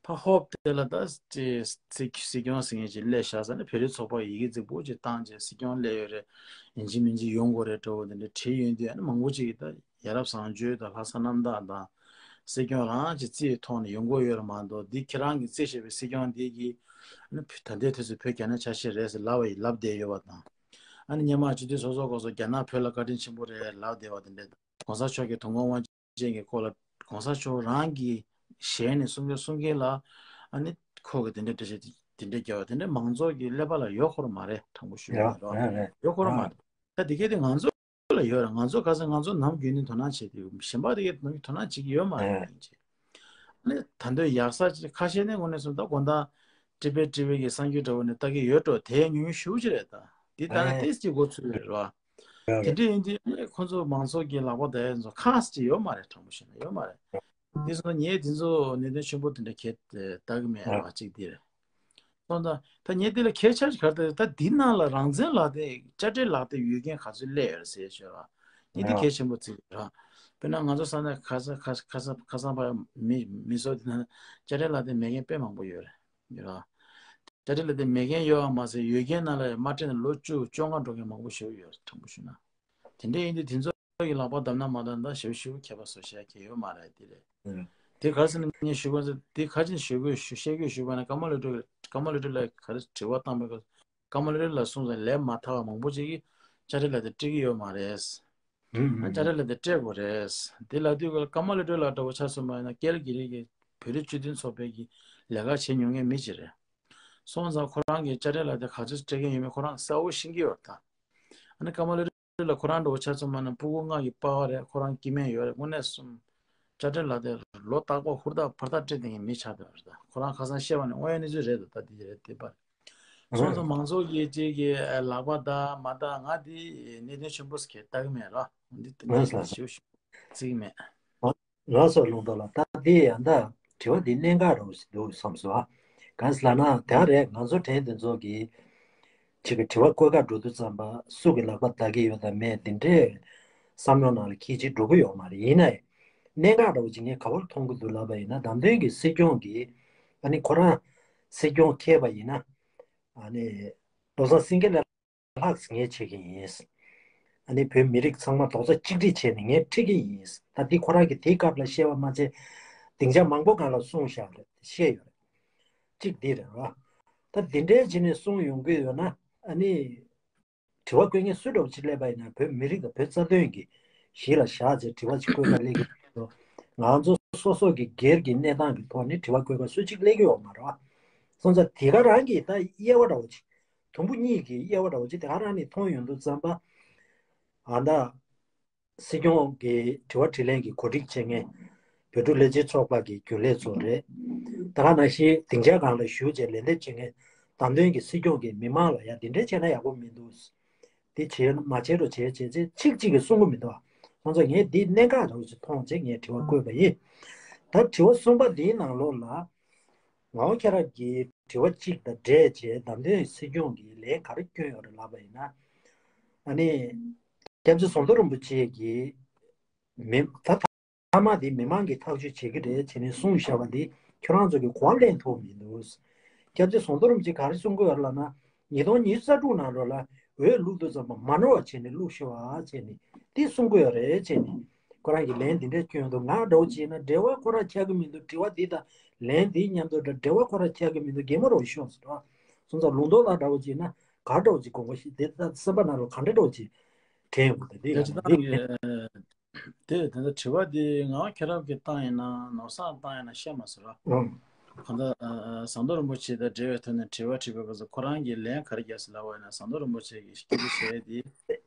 ད་ཧོབ་དེ་ལ་ད་སྲིད་སྲིད་སྐྱོང་ཟེར་མཁན་ཅིག་སླེབས་ཤག་ཟེར་ནས་བོད་རིགས་ཚོགས་པ་ཡི་གེ་རྫིག་པོ་ཅིག་བཏང་རྗེས་སྲིད་སྐྱོང་སླེབས་ཡོད་རེད། ཡིན་གཅིག་མིན་གཅིག་ཡོང་དགོས་རེད་འདྲ་བོ་དེ་འདྲ་བྲིས་ཡོང་དུས་ཨ་ནི་མང་པོ་ཅིག་གིས་ད་ཡ་རབས་བཟང་སྤྱོད་དང་ལྷག་བསམ་རྣམ་དག་དང་། སྲིད་སྐྱོང་རང་གི་རྩིས་ཐོག་ནས་ཡོང་གི་ཡོད་རེད་མ་གཏོགས། འདི་ཁྱེད་རང་གིས་རྩིས་བྱས་པའི་སྲིད་སྐྱོང་འདི་གིས་ཨ་ནི་ད་ལྟའི་དུས་སུ་བོད་རྒྱ་ནག་ཆ་ཤས་རེད་ཟེར་ལབ་པ་ཡིན་ལབ་བསྡད་ཡོད་པ་དང་། ཨ་ནི་སྔོན་མ་སྤྱི་འཐུས་སོ་སོ་སྐོར་སོ་རྒྱ་ནག་བོད་ལ་བཀའ་དྲིན་ཆེན་པོ་རེད་ལབ་བསྡད་པ་དེ་འདྲ། གོང་ས་མཆོག་གིས་དུས་འཁོར་དབང་ཅན་གྱི་སྐོར་ལ་གོང་ས་མཆོག་རང་གི་ཞལ་ནས་གསུང་གི་གསུང་མཁན་ལ་ཨ་ནི་ཁོ་གི་དེ་འདྲ་འགྲེལ་བཤད་དེ་འདྲ་རྒྱབ་པ་དེ་འདྲ་མང་ཚོགས་ཀྱི་ཀླད་པ་ལ་ཡོད་ཁོ་ར་མ་རེད། དྲང་པོ་ཞུ་ཡ་ཡོད་རེད། རེད་རེད། ཡོད་ཁོ་ར་མ་རེད། ད་དེ་གས་དེ་ང་ཚོ་ལ་ཡོད་རེད། ང་ཚོ་ཁ་སང་ང་ཚོ་ནམ་རྒྱུན་ནས་དོ་སྣང་བྱེད་དུས་གཞན་པ་དེ་གས་དོ་སྣང་བྱེད་ཀྱི་ཡོད་མ་རེད། ཨ་ནི་ད་དུང་ཡག་ས་ཅིག་ཁ་ཤས་ནས་དངོས་གནས་སོང་ད་དགོང་དག་ཊི་བེཊ་ཊི་ཝི་གི་གསར་འགྱུར་འདྲ་བོ་ནས་ལྟ་གི་ཡོད་འགྲོ། དེ་ཉུང་ཉུང་ཞེ་པོ་ཅིག་རེད། ད་འདི་ལྟ་ན་ཨ་ཏེས་ཅིག་མགོ་ཚོས་རེད་བ། དེ་འདྲ་ཡིན་དུས་ཁོང་ཚོ་མང་ཚོགས་ཀྱི་ལག་པ་བརྡབ་ཡ་ཚོ་ཁག་ཅིག་ཡོད་མ་རེད། དྲང་པོ་བཤད་ན་ཡོད་མ་རེད། དེ་སོང་ངས་དེ་ཚོ་གནད་དོན་ཆེན་པོ་དེ་འདྲ་གལ་ལྟ་གི་མེད་ར་གཅིག་དེ་རེད། སོང་ཙང་ད་ངས་དེ་ལ་གལ་ཆེ་ཤོས་ག་རེ་ད་འདི་ནང་ལ་རང་བཙན་ལག་དེབ་དཔྱ་ཁྲལ་ལག་དེབ་ཡོད་མཁན་ག་ཚོད་སླེབས་ཡོད་རེད་ཟེར་ཞོར་ར། ངས་དེ་གལ་ཆེན་པོ་བརྩི་གི་ར། དཔེར་ན་ང་ཚོ་ས་གནས་ཁ་སང་ཁ་ཁ་སང་ཁ་སང་ཕ་མི་མི་ཚོ་དེ་ན་དཔྱ་ཁྲལ་ལག་དེབ་མེད་མཁན་དཔེ་མང་པོ་ཡོད་རེད། ཡོད་ར། དཔྱ་ཁྲལ་ལག་དེབ་མེད་མཁན་ཡོད་པ་མ་ཟད་ཡོད་མཁན་ནང་ལ་མ་སྤྲད་ན་ལོ་བཅུ་བཅོ་ལྔ་འགྲོ་མཁན་མང་པོ་ཞིག་ཡོད་རེད། དྲང་པོ་ཞུ་ན། དེ་འདྲ་ཡིན་དུས་དེ་ཚོ་གི་ལག་པ་བརྡབ་ན་མ་བརྡབ་ན་ཞེ་པོ་ཞེ་པོ་ཁྱད་པར་བཟོ་བྱ་གི་ཡོད་མ་རེད། དེ་རེད། ཨང་། དེ་ག་རེ་ཟེར་ན་ངས་ཞུ་དགོས་ཟེར་དེ་ཁ་ཅིག་ཞུ་དགོས་ཞུ་བཤད་དགོས་ཞུས་པ་ན་ཀརྨ་ལོ་ཀྲུའུ་ཀརྨ་ལོ་ཀྲུའུ་ལགས་ག་རེ་དྲི་བ་བཏང་པའི་སྐབས་ཀརྨ་ལོ་ཀྲུའུ་ལགས་གསུངས་ཙང་ལས་མ་ཐར་བ་མང་པོ་ཅིག་གིས་དཔྱ་ཁྲལ་ལག་དེབ་སྤྲད་ཀྱི་ཡོད་མ་རེད། ཨང་། དཔྱ་ཁྲལ་ལག་དེབ་སྤྲད་དགོས་རེད། དེ་ལབ་དུས་ཀརྨ་ལོ་ཀྲུའུ་ལགས་འདྲ་བོ་ཆ་མཚོན་པ་ཡིན་ན་ཀལ་གྷི་རི་གི་བོད་རིགས་སྤྱི་མཐུན་ཚོགས་པའི་གི་ལས་ཀ་བྱེད་མྱོང་མཁན་མི་ཅིག་རེད། སོང་ཙང་ཁོ་རང་གིས་དཔྱ་ཁྲལ་ལག་དེབ་ག་ཚོད་སྤྲད་མཁན་ཡོད་མེད་ཁོ་རང་གསལ་པོ་ཤེས་ཀྱི་ཡོད་རེད་ད། ཨ་ནི་ཀརྨ་ལོ་ལ་ཁོ་རང་འདྲ་བོ་ཆ་མཚོན་པ་ན་སྤུ་གུ་ལྔ་གི་པ་ཕ་རེད། ཁོ་རང་སྐྱེ་དམན་ཡོད་རེད། དངོས་གནས་གསུམ་དཔྱ་ཁྲལ་ལག་དེབ་ལོ་རྟག་པར་ཧུར་ཐག་ཕར་ཐག་སྤྲད་བསྡད་མཁན་མི་ཆགས་བསྡད་པ་རེད། ད་ཁོ་རང་ཁ་སང་བཤད་པ་ནས་དངོས་ཡོད་གནས་ཚུལ་རེད་འདུག་ད་འདི་རེད་དེ་པར་སོང་ཙང་མང་ཚོགས་ཀྱི་ཅིག་གི་ལག་པ་བརྡབ་མ་བརྡབ་ང་འདི་གནད་དོན་ཆེན་པོ་ཟེར་གྱི་ལྟ་གི་མེད་ར། འདི་གནད་དོན་ཞེ་པོ་ཞིག་བརྩི་གི་མེད། ལགས་སོ་ལུང་རྟོགས་ལགས། ད་འདི་ཡང་ད་དྲི་བ་འདི་གནད་འགག་རུ་འདུག་བསམ་སོང་ཨ། གང་ཟེར་ལབ་ན་དེ་རེད། ང་ཚོ་དྲན་དེ་ཚོ་གི་ཅིག་གི་དྲི་བ་བཀོད་སྒྲ་འགྲོ་དུས་ཙམ་པ་སུ་གི་ལག་པ་བརྡབ་ཀྱི་ཡོད་དམ་མེད་དེ་འདྲའི་བསམ་བློ་ནང་ལ་འཁྱེར་ཅིག་འགྲོ་གི་ཡོད་མ་རེད། ཡིན་ནའི་གནད་འགག་འདྲ་བོ་ཅིག་ངས་ག་བར་མཐོང་གི་འདུག་ལབ་པ་ཡིན་ན་བདམས་ཐོན་གྱི་སྲིད་སྐྱོང་གིས་ཨ་ནི་ཁོ་རང་སྲིད་སྐྱོང་འཁེལ་བ་ཡིན་ན་ཨ་ནི་བློ་བཟང་སེང་གེ་ལ་ལྷག་ངས་བྱེད་ཀྱི་ཡིན། ཨ་ནི་བོད་མི་རིགས་ཚང་མ་རྡོག་རྩ་གཅིག་སྒྲིལ་བྱས་ནས་ངས་ཁྲིད་ཀྱི་ཡིན། ད་འདི་ཁོ་རང་གིས་དེའི་སྐབས་ལ་བཤད་པ་མ་ཚད་སྡིངས་ཆ་མང་པོ་སྒང་ལ་གསུངས་བཞག་རེད། བཤད་ཡོད་རེད། གཅིག་འདི་རེད་བ། ད་འདི་འདྲའི་བྱས་ནས་གསུངས་ཡོང་གི་ཡོད་ན་ཨ་ནི་དྲི་བ་བཀོད་མཁན་སུ་འདྲ་བོ་ཅིག་སླེབས་པ་ཡིན་ན་བོད་མི་རིགས་དང་བོད་རྩ་དོན་གྱི་གཞི་ལ་བཞག་བྱས་དྲི་བ་ཅིག་བཀོད་པ་སླེབས་ཀྱི་འདུག་ང་ཚོ་སོ་སོ་གི་སྒེར་གྱི་གནས་སྟངས་ཀྱི་ཐོག་ནས་དྲི་བ་བཀོད་པ་སུ་གཅིག་སླེབས་ཀྱི་ཡོད་མ་རེད་བ། སོང་ཙང་དེ་ག་རང་གིས་ད་དབྱེ་བ་འདྲ་བོ་ཅིག་དུམ་བུ་གཉིས་ཀྱི་དབྱེ་བ་འདྲ་བོ་ཅིག་དེ་ག་རང་ནས་མཐོང་ཡོང་དུས་ཙམ་པ། ཨ་ད། སྲིད་སྐྱོང་གི་དྲི་བ་དྲིས་ལན་གྱི་གོ་སྒྲིག་བྱེད་མཁན་བོད་ཕྲུག་ལས་བྱེད་ཚོགས་པ་གི་རྒྱུན་ལས་ཚོ་རེད། ད་ག་ནང་བཞིན་སྡིངས་ཆ་སྒང་ལ་བཞུགས་བྱས་ལན་འདེབས་བྱེད་མཁན་བདམས་ཐོན་གྱི་སྲིད་སྐྱོང་གིས་མི་མང་ལ་ཡ་འདི་འདྲ་བྱས་ན་ཡག་པོ་མི་འདུག་འདི་བྱེད་མ་བྱེད་རོགས་བྱེད་བྱེད་ཅེས་ཚིག་གཅིག་གིས་གསུང་གི་མི་འདུག་ཨ་ཚང་ཚང་ངས་འདི་གནད་འགག་འདྲ་བོ་ཞིག་མཐོང་བྱས་ངས་དྲི་བ་བཀོད་པ་ཡིན། ད་དྲི་བ་གསུམ་པ་འདིའི་ནང་ལོགས་ལ། ངག་དབང་ཁྱེད་རང་གིས་དྲི་བ་གཅིག་དང་འབྲེལ་བྱས་བདམས་ཐོན་སྲིད་སྐྱོང་གིས་ལན་ག་རེ་བསྐྱོན་ཡོད་རེད་ལབ་པ་ཡིན་ན། ཨ་ནི། སྐྱབས་རྗེ་ཟམ་གདོང་རིན་པོ་ཆེ་གིས་མི་ད་ཐ་མ་དེ་མི་མང་གིས་ཐག་གཅོད་བྱེད་ཀྱི་རེད་བྱས་ནས་གསུངས་བཞག་པ་འདི་ཁྱོད་རང་ཚོ་གིས་གོ་བ་ལེན་ཐུབ་མི་འདུག་སྐྱབས་རྗེ་ཟམ་གདོང་རིན་པོ་ཆེ་ག་རེ་གསུང་གི་ཡོད་རེད་ལབ་ན་ཉིས་སྟོང་ཉི་ཤུ་རྩ་དྲུག་ནང་ལོགས་ལ་འོས་བླུགས་དུས་ཙམ་པ་མ་ནོར་བ་བྱས་ནས་བླུགས་ཤོག་ཨ་བྱས་ནས་འདི་གསུང་གི་ཡོད་རེད་བྱས་ནས། ཁོ་རང་གིས་ལན་འདི་འདྲ་བསྐྱོན་འདུག་ང་འདྲ་བོ་བྱས་ན་འབྲེལ་བ་ཁོ་རང་ཆགས་ཀྱི་མི་འདུག་དྲི་བ་འདི་དང་ལན་འདིའི་མཉམ་དུ་འདྲ་འབྲེལ་བ་ཁོ་རང་ཆགས་ཀྱི་མི་འདུག་རྒན་མོ་རང་ཤོག་ཟེར་བ། སོང་ཙང་ལུང་རྟོགས་ལགས་འདྲ་བོ་བྱས་ན་ག་འདྲ་བོ་ཅིག་དགོངས་པ་ཞིག་དེ་ད་སེམས་པ་ནང་ལ་ག་འདྲ་འདྲ་བོ་ཅིག་དྲན་ཡོང་གི་འདུག་དེ་ཡང་འདི་དེ་ད་དྲི་བ་འདི་ངག་དབང་མཁྱེན་རབ་ཀྱིས་བཏང་ཡིན་ན་ནོར་བཟང་བཏང་ཡིན་ན་ཤེས་མ་སོང་ར། ཨང་། གང་ལྟར་ཟམ་གདོང་རིན་པོ་ཆེ་དང་འབྲེལ་བའི་ཐོག་ནས་དྲི་བ་དྲིས་པའི་སྐབས་སུ་ཁོ་རང་གིས་ལན་ག་རེ་བརྒྱབ་ཟེར་ལབ་པ་ཡིན་ན་ཟམ་གདོང་རིན་པོ་ཆེ་གིས་སྐད་ཆ་བཤད་དེ་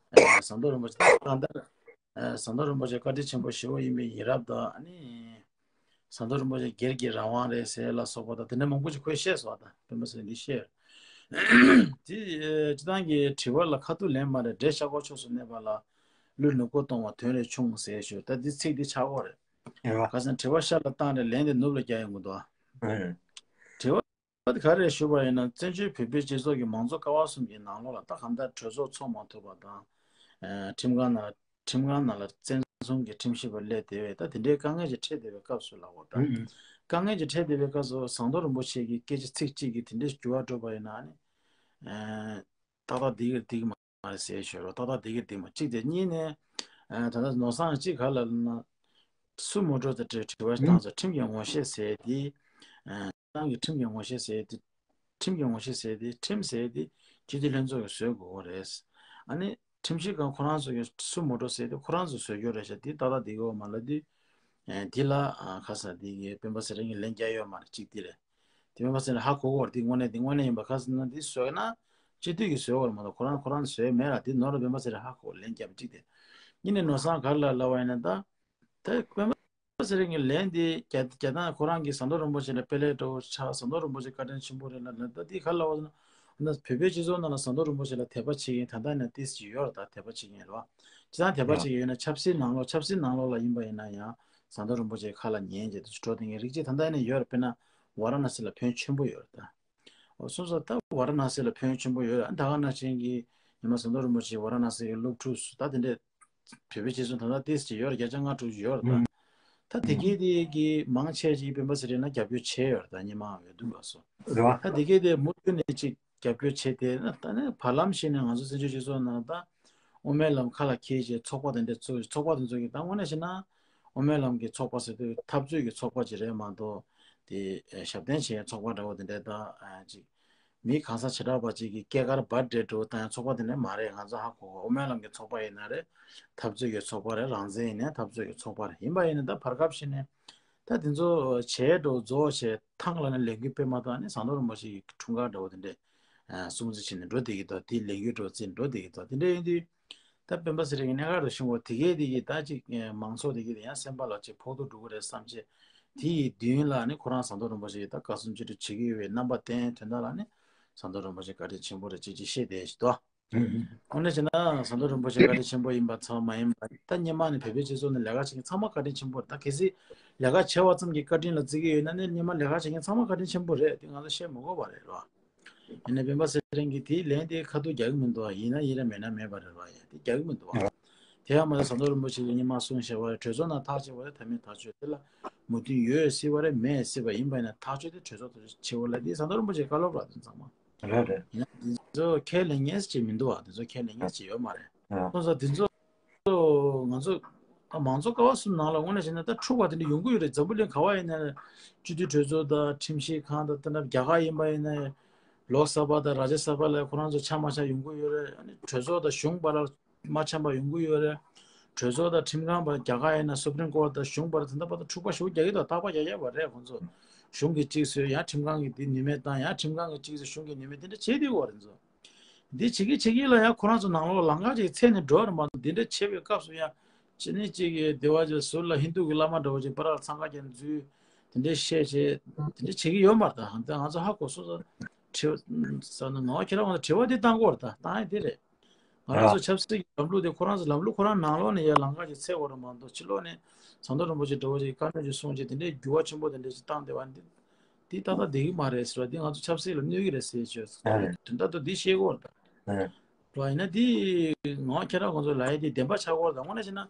ཟམ་གདོང་རིན་པོ་ཆེ་གང་ལྟར། ཨ་ཟམ་གདོང་རིན་པོ་ཆེ་བཀའ་དྲིན་ཆེན་པོ་ཞེ་པོ་ཡིན་པའི་ཡིན་རབས་དང་ཨ་ནི། ཟམ་གདོང་རིན་པོ་ཆེ་སྒེར་གྱི་རང་དབང་རེད་ཟེར་ལ་སོགས་པ་དང་དེ་འདྲ་མང་པོ་ཞིག་ཁོས་བཤད་སོང་བ་དང་སྤེན་པ་ཚེ་རིང་འདི་བཤད། དེ་སྤྱི་བཏང་གི་དྲི་བ་ལ་ཁ་ཐུག་ལན་མ་རེད་འདྲེ་ཤ་ཁོག་ཕྱོགས་སུ་གནས་པ་ལ་ཀླུ་ནུབ་སྒོ་གཏོང་བ་དོན་རེ་ཆུང་ཟེར་ཞུ་ད་འདི་ཚིག་འདི་ཆག་གོ་རེད། ཁ་སང་དྲི་བ་ཤ་ལ་བཏང་རེད་ལན་དེ་ནུབ་ལ་རྒྱག་ཡོང་གི་འདུག་དྲི་བ། ག་རེ་ཞུ་བ་ཡིན་ན་བཙན་བྱོལ་བོད་པའི་སྤྱི་ཚོགས་ཀྱི་མང་གཙོ་ཀ་བ་གསུམ་གྱི་ནང་ལོགས་ལ་ད་གང་ལྟར་གྲོས་ཚོགས་ཚོགས་མ་ཐུབ་པ་དང་། ཁྲིམས་ཁང་ནང་ཁྲིམས་ཁང་ནང་ལ་བཙན་བཟུང་གི་ཁྲིམས་ཞིབ་པ་སླེབས་བསྡད་པས་ད་དེ་འདྲའི་དཀའ་ངལ་ཅིག་འཕྲད་བསྡད་པའི་སྐབས་སུ་ལབ་དགོས་ད། དཀའ་ངལ་ཅིག་འཕྲད་བསྡད་པའི་སྐབས་སུ་ཟམ་གདོང་རིན་པོ་ཆེ་གིས་སྐད་ཆ་ཚིག་གཅིག་གིས་དེ་འདྲའི་འགྱུར་བ་འགྲོ་བ་ཡིན་ན་ནི། ཏག་ཏག་འགྲིག་གི་འགྲིག་མ་རེད་ཟེར་ཞོར་ཏག་ཏག་འགྲིག་གི་འགྲིག་མ་གཅིག་དེ་གཉིས་ནས། ད་ལྟ་ནོར་བཟང་གཅིག་ག་ལ་ལབ་ན། སུ་མོ་ཊ་དང་འབྲེལ་དྲི་བ་བཏང་ཚེ་ཁྲིམས་ཀྱི་ངོ་ཤེས་ཟེར་དེ། ཏང་གི་ཁྲིམས་ཀྱི་ངོ་ཤེས་ཟེར་དེ། ཁྲིམས་ཀྱི་ངོ་ཤེས་ཟེར་དེ་ཁྲིམས་ཟེར་དེ་སྤྱི་འཐུས་ལྷན་ཚོགས་ཀྱིས་བཟོ་དགོས་པ་རེད། ཨ་ནི་ཁྲིམས་ཞིབ་ཁང་ཁོ་རང་ཚོ་གི་སུ་མོ་ཊ་ཟེར་དེ་ཁོ་རང་ཚོ་བཟོས་རྒྱུ་རེད་ཤག་དེ་ཏག་ཏག་དེ་གི་འོག་མ་ལ་དེ་ཨེ་དེ་ལ་ཨ་ཁ་ས་དེ་གི་སྤེན་པ་ཚེ་རིང་གི་ལན་རྒྱག་ཡོད་མ་རེད། གཅིག་དེ་རེད། དེ་སྤེན་པ་ཚེ་རིང་ཧ་གོ་གི་རེད། དེ་དངོས་གནས་དེ་དངོས་གནས་ཡིན་པ་ཁ་ས་ན་དེ་བཟོས་ན་སྤྱི་འཐུས་ཀྱི་བཟོས་བར་མ་གཏོགས་ཁོ་རང་ཁོ་རང་བཟོས་མེད་ལ། དེ་ནོར་ལ་སྤེན་པ་ཚེ་རིང་ཧ་གོ་ལན་རྒྱབ་གཅིག་དེ། ཡིན་ནའི་ནོར་བཟང་ག་རེ་ལབ་ལབ་པ་ཡིན་ན་ད། ད་སྤེན་པ་ཚེ་རིང་གི་ལན་དེ་རྒྱ་རྒྱ་ནག་ཁོ་རང་གི་ཟམ་གདོང་རིན་པོ་ཆེ་ལ་དཔེ་ལེགས་འདྲ་བོ་ཆགས། ཟམ་གདོང་རིན་པོ་ཆེ་བཀའ་དྲིན་ཆེན་པོ་རེད་ལབ་ལབ། ད་དེ་ག་ལབ་པ་ན་ན་བོད་པའི་སྤྱི་ཚོགས་ནང་ལ་ཟམ་གདོང་རིན་པོ་ཆེ་ལ་དད་པ་བྱེད་མཁན་ད་ལྟ་ཡིན་ན་ཏིས་ཅིག་ཡོད་རེད། ད་དད་པ་བྱེད་མཁན་རེད་བ། སྤྱིར་བཏང་དད་པ་བྱེད་མཁན་ཡོད་ན་ཆབ་སྲིད་ནང་ལོགས་ཆབ་སྲིད་ནང་ལོགས་ལ་ཡིན་པ་ཡིན་ན་ཡང་ཟམ་གདོང་རིན་པོ་ཆེའི་ཁ་ལ་ཉན་བྱས་འགྲོ་བསྡད་མཁན་རིགས་གཅིག་ད་ལྟ་ཡིན་ན་ཡོད་རེད། དཔེར་ན་ཝཱ་ར་ཎ་སི་ལ་ཕན་ཆེན་པོ་ཡོད་རེད་ད། འོ་སོང་ཙང་ད་ཝཱ་ར་ཎ་སི་ལ་ཕན་ཆེན་པོ་ཡོད། ཨ་ད་ག་ནང་བཞིན་གྱི་ཉི་མ་ཟམ་གདོང་རིན་པོ་ཆེ་ཝཱ་ར་ཎ་སི་གི་སློབ་ཕྲུག་སུ་ད་དེ་འདྲས་བོད་པའི་སྤྱི་ཚོགས་ད་ལྟ་ཏིས་ཅིག་ཡོད་རེད། བརྒྱ་ཆ་ལྔ་དྲུག་ཡོད་རེད་ད། ད་དེ་གའི་དེ་གི་མང་ཆེ་ཅིག་སྤེན་པ་ཚེ་རིང་ལ་རྒྱབ་སྐྱོར་བྱས་ཡོད་རེད། ད་སྔོན་མ་འོས་བསྡུ་སྐབས་སུ་རེད་བ། ད་དེ་གའི་དེ་མུ་མཐུད་ནས་ཅིག་རྒྱབ་སྐྱོར་བྱས་ཏེ་ན་ད་ནི་བར་ལམ་ཞིག་ནས་ང་ཚོ་བཙན་བྱོལ་སྤྱི་ཚོགས་ནང་ད་དབུ་མའི་ལམ་ཁ་ལ་འཁྱེར་བྱས་ཚོགས་པ་དེ་འདྲས་བཙུགས། ཚོགས་པ་དེ་ཚོ་གི་ད་དངོས་གནས་བྱས་ན་དབུ་མའི་ལམ་གྱི་ཚོགས་པ་ཟེར་དུས་འཐབ་རྩོད་ཀྱི་ཚོགས་པ་ཅིག་རེད་མ་གཏོགས་དེ་ཨེ་ཞབས་བརྟན་བྱེད་ཡས་ཚོགས་པ་འདྲ་བོ་དེ་འདྲས་ད་ཨ་ཅིག་མི་གང་ཟག་བྱེ་བྲག་པ་ཅིག་གི་སྐྱེས་སྐར་བར་ཌེ་འདྲ་བོ་བཏང་ཡས་ཚོགས་པ་དེ་འདྲས་མ་རེད། ང་ཚོ་ཧ་གོ་གོ། དབུ་མའི་ལམ་གྱི་ཚོགས་པ་ཡིན་ན་རེད། འཐབ་རྩོད་ཀྱི་ཚོགས་པ་རེད། རང་བཙན་ཡིན་ནའི་འཐབ་རྩོད་ཀྱི་ཚོགས་པ་རེད། ཡིན་པ་ཡིན་ན་ད་བར་སྐབས་ཤིག་ནས་ད་དེ་ཚོ་བྱས་འགྲོ་རྫོགས་བྱས་ཐང་ལ་ནས་ལས་འགུལ་སྤེལ་མ་ཐུབ་ནས་ཟམ་གདོང་རིན་པོ་ཆེ་གི་འཁྲུངས་སྐར་འདྲ་བོ་དེ་འདྲས་ཨ་སྲུང་བརྩི་བྱས་ནས་འགྲོ་བསྡད་ཀྱི་འདུག་དེ་ལས་འགུལ་འདྲ་བོ་བརྩིས་ནས་འགྲོ་བསྡད་ཀྱི་འདུག་དེ་འདྲས་ཡིན་དུས་ད་སྤེན་པ་ཚེ་རིང་གི་གནད་འགག་རུ་ཤོང་བ་དེ་གས་དེ་གས་ད་ཅིག་ཨ་མང་ཚོགས་དེ་གས་དེ་ཡང་སེམས་པ་ལ་ཅིག་ཕོག་ཐུག་འགྲོ་གི་རེད་བསམ་བྱས། དེ་ཡི་མདུན་ལ་ནི་ཁོ་རང་ཟམ་གདོང་རིན་པོ་ཆེ་ཡིས་ད་དགའ་བསུ་ཅི་འདྲ་བྱེད་ཀྱི་ཡོད་པའི་རྣམ་པ་བསྟན་དོན་དག་ལ་ནི་ཟམ་གདོང་རིན་པོ་ཆེ་བཀའ་དྲིན་ཆེན་པོ་རེད་ཅེས་ཅིག་བཤད་བསྡད་ཞིག་འདུག་དངོས་གནས་བྱས་ན་ཟམ་གདོང་རིན་པོ་ཆེ་བཀའ་དྲིན་ཆེན་པོ་ཡིན་པ་ཚང་མ་ཡིན་པ། ད་སྔོན་མ་ནས་བོད་པའི་སྤྱི་ཚོགས་ནས་ལས་ཀ་བྱེད་མཁན་ཚང་མ་བཀའ་དྲིན་ཆེན་པོ་རེད། ད་གལ་སྲིད་ལས་ཀ་བྱས་པ་ཙམ་གྱིས་བཀའ་དྲིན་ལ་བརྩི་གི་ཡོད་ན་ནི་སྔོན་མ་ལས་ཀ་བྱེད་མཁན་ཚང་མ་བཀའ་དྲིན་ཆེན་པོ་རེད། དེ་ང་ཚོ་བཤད་མི་དགོས་པ་རེད་རོ། ཡིན་ན་སྤེན་པ་ཚེ་རིང་གིས་དེའི་ལན་དེ་ཁ་ཐུག་རྒྱག་གི་མི་འདུག་ཡིན་ན་ཡིན་ར་མེད་ན་མེད་པ་རེད་རོ། ཡ་དེ་རྒྱག་གི་མི་འདུག་བ། དེ་ཡང་མ་ཟད་ཟམ་གདོང་རིན་པོ་ཆེ་གིས་སྔོན་མ་གསུངས་བཞག་པ་རེད། གྲོས་ཚོགས་ནང་ཐག་བཅད་པ་རེད། ད་མི་ཐག་ཆོད་དེ་ལ་མོས་མཐུན་ཡོད་སྲིད་པ་རེད། མེད་སྲིད་པ་ཡིན་པ་ཡིན་ན་ཐག་ཆོད་དེ་གྲོས་ཚོགས་ཐོག་བྱེད་པ་ལ་དེ་ཟམ་གདོང་རིན་པོ་ཆེ་བཀའ་སློབ་ར་དེ་ཚང་མ། རེད་རེད། ཡིན་ན་དེ་ཚོ་ཁས་ལེན་མཁན་ཅིག་མི་འདུག་བ། དེ་ཚོ་ཁས་ལེན་མཁན་ཅིག་ཡོད་མ་རེད། ཨ་སོང་ཙང་དེ་ཚོ་ང་ཚོ་ད་མང་གཙོ་ཀ་བ་གསུམ་ནང་ལ་དངོས་གནས་བྱས་ན་ད་འཁྲུག་པ་དེ་འདྲ་ཡོང་གི་ཡོད་རེད། འཛམ་བུ་གླིང་ག་བ་ཡིན་ན་སྤྱི་འཐུས་གྲོས་ཚོགས་དང་ཁྲིམས་ཞིབ་ཁང་དང་། ད་ནི་རྒྱ་གར་ཡིན་པ་ཡིན་ན་ལོག་ས་བྷ་དང་ར་ཇ་ས་བྷ་ལ་ཁོ་རང་ཚོ་ཆ་མ་ཆ་ཡོང་གི་ཡོད་རེད། ཨ་ནི་གྲོས་ཚོགས་དང་གཞུང་བར་ལ་མ་འཆམ་པ་ཡོང་གི་ཡོད་རེད། གྲོས་ཚོགས་དང་ཁྲིམས་ཁང་བར་རྒྱ་གར་ཡིན་ན་སུ་པྲིམ་ཀོར་དང་གཞུང་བར་དེ་འདྲ་བར་དུ་འཁྲུག་པ་ཞེ་པོ་རྒྱག་གི་འདུག་རྟག་པར་རྒྱག་ཡོད་པ་རེད། ཁོང་ཚོ་གཞུང་གིས་གཅིག་བཟོས་ཡང་ཁྲིམས་ཁང་གིས་དེ་ནུས་མེད་བཏང་། ཡང་ཁྲིམས་ཁང་གིས་གཅིག་བཟོས་གཞུང་གིས་ནུས་མེད། དེ་འདྲ་བྱེད་བསྡད་ཡོད་རེད་ཚོ། འདི་བྱེད་ཀྱི་བྱེད་ཀྱི་ལ་ཡང་ཁོ་རང་ཚོ་ནང་ལོགས་ལམ་ཁ་ཅིག་འཚོལ་ནས་འགྲོ་རེད་མ་གཏོགས། འདི་འདྲ་བྱེད་པའི་སྐབས་སུ་ཡང་ཅི་ནས་ཅིག་གི་དེ་བ་ཅིག་ཟུར་ལ་ཧིན་རྡུ་གི་བླ་མ་འདྲ་བོ་ཅིག་བར་ལ་འཚང་ཁ་རྒྱག་ནས་འཛུལ། དེ་འདྲ་བཤད་བྱས་དེ་འདྲ་བྱེད་ཀྱི་ཡོད་མ་རེད། ད་ང་ཚོ་ཧ་གོ་སོང་ཙང་དྲི་བ་ཟེར་ན་ངོ་ཁྱེད་རང་ཚོ་དྲི་བ་འདི་བཏང་དགོས་རེད། ད་བཏང་ཡ་འདི་རེད། ང་རང་ཚོ་ཆབ་སྲིད་ཀྱི་ལམ་ལུགས་དེ་ཁོ་རང་ཚོ་ལམ་ལུགས་ཁོ་རང་ནང་ལོགས་ནས་ཡ་ལམ་ཁ་ཅིག་འཚོལ་དགོས་རེད་མ་གཏོགས་ཕྱི་ལོགས་ནས་ཟམ་གདོང་རིན་པོ་ཆེ་འདྲ་བོ་ཅིག་བཀའ་མོལ་ཅིག་གསུངས་བྱས་དེ་འདྲའི་འགྱུར་བ་ཆེན་པོ་དེ་འདྲ་ཅིག་བཏང་བསྡད་པ་འདི་འདི་ཏག་ཏག་བསྡད་ཀྱི་མ་རེད་ཟེར་བ་འདི་ང་ཚོ་ཆབ་སྲིད་ལ་གནོད་ཀྱི་རེད་ཟེར་བྱས། ཨ་རེད། དོན་དག་ཏུ་འདི་ཤེས་དགོས་རེད་ད། ཨ་རེད། རེད་བ། ཡིན་ན་འདི་ང་ཁྱེད་རང་ཁོང་ཚོ་ལ་ཡ་འདི་བདེན་པ་ཆགས་ཀྱི་ཡོད་རེད་ད། དངོས་གནས་བྱས་ན་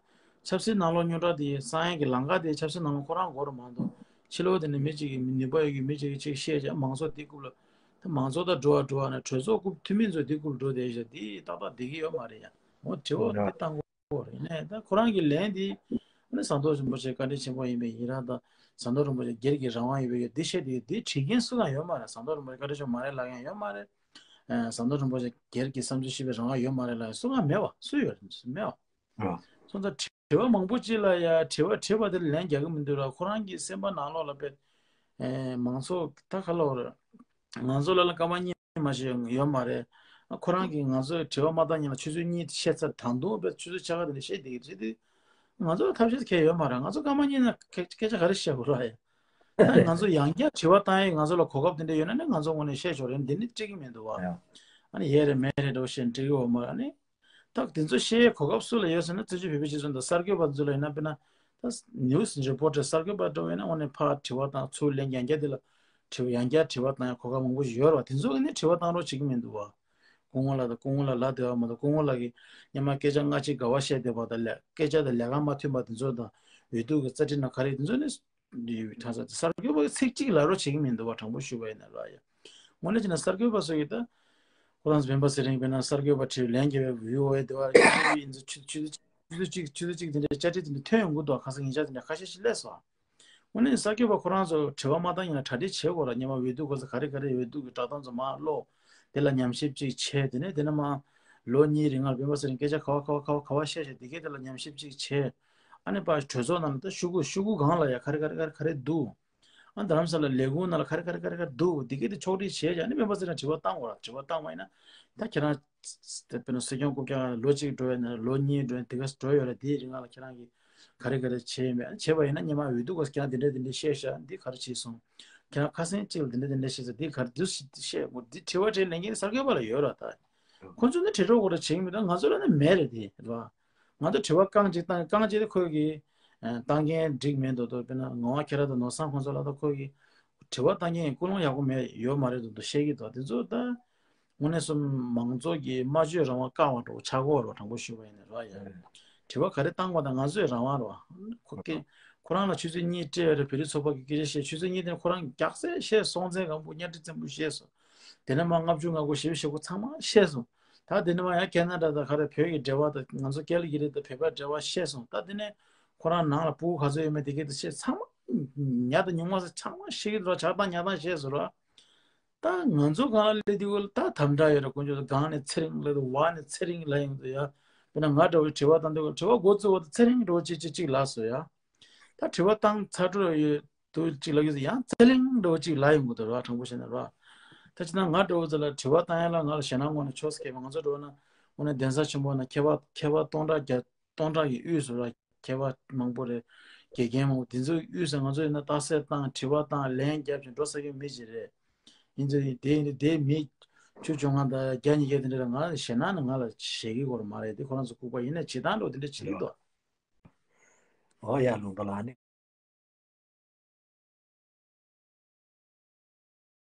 ཆབ་སྲིད་ནང་ལོགས་རྙོག་དྲ་འདི་སང་ཡང་གི་ལམ་ཁ་དེ་ཆབ་སྲིད་ནང་ལོགས་ཁོ་རང་དགོས་རེད་མ་གཏོགས་ཕྱི་ལོགས་དེ་ནས་མི་གཅིག་གིས་མི་ནུས་པ་ཡོད་ཀྱི་མི་གཅིག་གིས་གཅིག་བཤད་བྱས་མང་ཚོགས་འདི་རྐུབ་ལ། ད་མང་ཚོགས་དང་འགྲོ་བ་འགྲོ་བ་ན་གྲོས་ཚོགས་རྐུབ་འཐུས་མི་ཚོ་འདི་རྐུབ་འགྲོ་བསྡད་བཞག་འདི་ཏག་ཏག་བསྡད་ཀྱི་ཡོད་མ་རེད་ཡ། འོ་དྲི་བ་འདི་བཏང་དགོས་རེད། ཡིན་ནའི་ད་ཁོ་རང་གི་ལན་འདི་ཨ་ནི་ཟམ་གདོང་རིན་པོ་ཆེ་བཀའ་དྲིན་ཆེན་པོ་ཡིན་པས་ཡིན་ར་ད། ཟམ་གདོང་རིན་པོ་ཆེ་སྒེར་གྱི་རང་དབང་ཡོད་པས་ཡོད་འདི་བཤད་དེ་འདི་བྲིས་མཁན་སུ་གང་ཡོད་མ་རེད། ཟམ་གདོང་རིན་པོ་ཆེ་བཀའ་དྲིན་ཆེན་པོ་མ་རེད་ལབ་མཁན་ཡོད་མ་རེད། ཨ་ཟམ་གདོང་རིན་པོ་ཆེ་སྒེར་གྱི་བསམ་ཚུལ་བཤད་པའི་རང་དབང་ཡོད་མ་རེད་ལབ་མཁན་སུ་གང་མེད་བ། སུ་ཡོད་རེད། མེད་བ། ཨ། སོང་ཙང་དྲི་བ་མང་པོ་ཅིག་ལ་ཡ་དྲི་བ་དྲིས་པ་དེར་ལན་རྒྱག་གི་མི་འདུག་ར། ཁོ་རང་གི་སེམས་པ་ནང་ལོགས་ལ་དཔེ་ཨེ་མང་ཚོགས་ད་ག་ལབ་རེད། ང་ཚོ་ལ་ལ་སྐར་མ་གཉིས་མ་ཞིག་ཡོད་མ་རེད། ཁོ་རང་གིས་ང་ཚོས་དྲི་བ་མ་བཏང་སྔོན་ལ་ཆུ་ཚོད་གཉིས་བཤད་ཚར། ད་དུང་དཔེ་ཆུ་ཚོད་ཕྱེད་ཀ་དེ་འདྲ་བཤད་བསྡད་ཀྱི་རེད་དེ། ང་ཚོ་ལ་ཐབས་ཤེས་གང་ཡང་ཡོད་མ་རེད། ང་ཚོ་སྐར་མ་གཉིས་ནང་སྐད་སྐད་ཆ་ག་རེ་བཤད་དགོས་ར་ཡ། ད་ང་ཚོ་ཡང་བསྐྱར་དྲི་བ་བཏང་ཡས་ང་ཚོ་ལ་གོ་སྐབས་དེ་འདྲ་ཡོད་ན་ནི་ང་ཚོ་ངོས་ནས་བཤད་ཆོག་རེད། འདི་ནི་འགྲིག་གི་མི་འདུག་བ། ཡ། ཨ་ནི་ཡས་རེད་མས་རེད་འགྲོ་བཤད་འགྲིག་གི་ཡོད་མ་རེད། ཨ་ནི། ད་དེ་ཚོ་བཤད་གོ་སྐབས་སུ་ལ་ཡོད་ཟེར་ན་བཙན་བྱོལ་བོད་པའི་སྤྱི་ཚོགས་འདི་གསར་འགོད་པ་ཚོ་ལ་ཡིན་ན་དཔེར་ན་ད་ནིའུ་སི་རི་པོར་ཊར་གསར་འགོད་པ་འདྲ་བོ་ཡིན་ན་དངོས་གནས་ཕར་དྲི་བ་བཏང་ཚུར་ལན་ཡང་བསྐྱར་དེ་ལ་དྲི་བ་ཡང་བསྐྱར་དྲི་བ་བཏང་ཡ་གོ་སྐབས་མང་པོ་ཞིག་ཡོད་རེད་བ། དེ་ཚོ་གི་ནི་དྲི་བ་བཏང་རོགས་བྱེད་ཀྱི་མི་འདུག་བ། སྐུ་ངོ་ལགས་དང་སྐུ་ངོ་ལགས་ལབ་བསྡད་པ་མ་གཏོགས་སྐུ་ངོ་ལགས་ཀྱིས་སྔོན་མ་སྐད་ཆ་སྔ་ཕྱི་འགལ་བ་བཤད་བསྡད་པ་དང་ལས་སྐད་ཆ་དང་ལས་ཀ་མ་མཐུན་པ་དེ་ཚོ་དང་འོས་བསྡུ་གི་རྩ་ཁྲིམས་ནང་ག་རེ་དེ་ཚོ་ནི། འདི་གྲྭ་ས་གསར་འགོད་པ་ཚིག་གཅིག་ལབ་རོགས་བྱེད་ཀྱི་མི་འདུག་བ། དྲང་པོ་ཞུས་པ་ཡིན་ན་ལ་ཡ། དངོས་གནས་བྱས་ན་གསར་འགོད་པ་ཚོ་ཡིས་ད་ཁོ་རང་ཚོ་སྤེན་པ་ཚེ་རིང་དཔེར་ན་གསར་འགོད་པ་ཁྲིད་ལན་རྒྱབ་པའི་བྷི་ཨོ་ཨེ་དེ་བ་ཡིན་ཚུལ་ཆུ་ཚོད་ཆུ་ཚོད་གཅིག་ཆུ་ཚོད་གཅིག་དེ་འདྲའི་དཔྱ་ཁྲལ་དེ་འདྲ་ཐོན་ཡོང་གི་འདུག་ཁ་སང་ཉེ་ཆར་དེ་འདྲ་ཁ་ཤས་ཤིག་སླེབས་སོང་། དངོས་གནས་གསར་འགོད་པ་ཁོ་རང་ཚོ་དྲི་བ་མ་བཏང་ཡིན་ན་གྲ་སྒྲིག་བྱེད་དགོས་ར། སྔོན་མ་འོས་བསྡུ་སྐབས་སུ་ག་རེ་ག་རེ་འོས་བསྡུ་གི་བསྒྲགས་གཏམ་ཚོ་མར་ཀློག་དེ་ལ་ཉམས་ཞིབ་ཅིག་བྱས། དེ་ནས་དེ་ནས་མར་ ལོ་གཉིས་རིང་ལ་སྤེན་པ་ཚེ་རིང་སྐད་ཆ་ག་བ་ག་བ་ག་བ་ག་བ་བཤད་བཤད་དེ་གས་དེ་ལ་ཉམས་ཞིབ་ཅིག་བྱས། ཨ་ནི་ཕར་གྲོས་ཚོགས་ནང་ལ་ད་ཤོག་གུ་ཤོག་གུ་སྒང་ལ་ཡ་ག་རེ་ག་རེ་ག་རེ་ག་རེ་འདུག་ཨ་རྡ་རམ་ས་ལ་ལས་ཁུངས་ནང་ལ་ག་རེ་ག་རེ་ག་རེ་ག་རེ་འདུག་དེ་གས་དེ་ཕྱོགས་སྒྲིག་བྱས་ཀྱང་ནི་སྤེན་པ་ཚེ་རིང་དྲི་བ་བཏང་དགོས་ར། དྲི་བ་བཏང་བ་ཡིན་ན་ད་ཁྱེད་རང་དཔེར་ན་སྲིད་སྐྱོང་རྐུབ་བཀྱག་ལོ་གཅིག་འགྲོ་ཡ་ན་ལོ་གཉིས་འགྲོ་ཡ་དེ་ག་འགྲོ་ཡོད་ར། དེའི་རིང་ལ་ཁྱེད་རང་གིས་ག་རེ་ག་རེ་བྱས་ཡིན་པས། བྱས་པ་ཡིན་ན་སྔོན་མ་འོས་བསྡུ་སྐབས་ཁྱེད་རང་དེ་འདྲ་དེ་འདྲ་བཤད་ཤག་འདི་ག་རེ་བྱས་སོང་། ཁྱེད་རང་ཁ་སང་གཅིག་ལ་དེ་འདྲ་དེ་འདྲ་བཤད་ཚར། འདི་ག་རེ་འདུག་བཤད་དགོས། འདི་དྲི་བ་དྲིས་ལན་མཁན་གསར་འགོད་པ་ལ་ཡོད་ར། ད་ཁོ་ཚོ་ནི་དྲི་རོགས་དགོས་ར་བྱེད་ཀྱི་མི་འདུག་ང་ཚོ་ལ་ནི་མེད་རེད་དེ་ར། ང་ཚོ་དྲི་བ་རྐང་གཅིག་བཏང་། རྐང་གཅིག་དེ་ཁོས་ཀྱིས་ཨ་བཏང་མཁན་འགྲིག་མེད་འདུག་དོ། དཔེར་ན་ངག་དབང་ཁྱེད་རང་དང་ནོར་བཟང་ཁོང་ཚོ་ལ་ད་ཁོས་ཀྱིས་དྲི་བ་བཏང་མཁན་ཀུན་སློང་ཡག་པོ་མེད་ཡོད་མ་རེད་འདུག་དོ་བཤད་ཀྱི་འདུག་དེ་ཚོ་ད་དངོས་གནས་སུ་མང་ཚོགས་ཀྱི་སྨྲ་བརྗོད་རང་དབང་བཀག་པ་འདྲ་བོ་ཆགས་ཀྱི་ཡོད་རེད་བ། དྲང་པོ་ཞུས་པ་ཡིན་ན་ར། ཡ་དྲི་བ་ག་རེ་བཏང་དགོས་དང་ང་ཚོའི་རང་དབང་རེད་བ། ཁོ་སྐད་ཁོ་རང་ལ་ཆུ་ཚོད་གཉིས་སྤྲད་ཡོད་རེད། བོད་རིགས་ཚོགས་པ་གི་སྐད་ཆ་བཤད། ཆུ་ཚོད་གཉིས་དེ་ནས་ཁོ་རང་རྒྱགས་སེ་བཤད། སྲོང་བཙན་སྒམ་པོ་གཉའ་ཁྲི་བཙན་པོ་བཤད་སོང་། དེ་ནས་མར་ལྔ་བཅུ་ང་དགུ་ཞེ་པོ་ཞེ་པོ་ཚང་མ་བཤད་སོང་། ད་དེ་ནས་མར་ཡང་ཁེ་ན་ཌ་དང་ག་རེ་བོད་ཀྱི་འབྲེལ་བ་དང་ང་ཚོ་ཀལ་གྷི་རི་དང་བོད་པའི་འབྲེལ་བ་བཤད་སོང་། ད་དེ་ནས་ཁོ་རང་ནང་ལ་ཕྲུ་གུ་ག་ཚོད་ཡོད་མེད་དེ་གས་དེ་བཤད། ཚང་མ་ཉ་དང་ཉུང་མ་ཟེར་ཚང་མ་བཤད་ཀྱི་འདུག་ཆགས་སྡང་ཉ་སྡང་བཤད་སོང་ར། ད་ང་ཚོ་སྒང་ལ་སླེབས་དུས་ད་དམ་དྲག་ཡོད་ར། དཀོན་མཆོག་སྒང་ནས་ཚེ་རིང་ལབ་དུས་འོག་ནས་ཚེ་རིང་ལབ་ཡོང་དུས་ཡ། དཔེར་ན་ང་འདྲ་བོའི་དྲི་བ་བཏང་དུས་དྲི་བ་འགོ་བཙུགས་པ་དང་ཚེ་རིང་འདྲ་བོ་ཅིག་ཅིག་ཅིག་ལབ་སོང་ཡ། ད་དྲི་བ་བཏང་ཚར་འགྲོ་ཡོད་དུས་ཅིག་ལབ་ཡོད་ཡང་ཚེ་རིང་འདྲ་བོ་ཅིག་ལབ་ཡོང་གི་འདུག་ར། དྲང་པོ་བཤད་ན་ར། ད་ཅི་ན་ང་འདྲ་བོ་ཚོ་ལ་དྲི་བ་བཏང་ཡ་ལ་ང་ལ་ཞེད་སྣང་དངོས་གནས་ཆོག་སྐྱེས་པ། ང་ཚོ་འདྲ་བོ་ན་དངོས་གནས་གདན་ས་ཆེན་པོ་ན་མཁས་པ་མཁས་པ་སྟོང་ཕྲག་བརྒྱ་སྟོང་ཕྲག་གི་དབུས་སུ་ར་མཁས་པ་མང་པོ་རེད། དགེ་རྒན་མང་པོ་དེ་ཚོའི་དབུས་སུ་ང་ཚོ་ཡིན་ན་རྟགས་གསལ་བཏང་དྲི་བ་བཏང་ལན་རྒྱབ་ཅིང་འགྲོ་ས་ཀྱི་མི་ཅིག་རེད། ཡིན་ཚེ་དེ་ཡིན་དེ་མི་ཆུ་བཅོ་ལྔ་དང་བརྒྱ་ཉིས་བརྒྱ་དེ་འདྲ་ལ་ང་ཞེད་སྣང་ནི་ང་ལ་བྱེད་ཀྱི་ཡོད་མ་རེད། དེ་ཁོ་རང་ཚོ་ལྐུགས་པ་ཡིན་ན་བྱེད་སྟངས་འགྲོ་དེ་འདྲ་བྱེད་ཀྱི་འདུག་ཨོ་ཡ་ལུང་པ་ལགས་ནི།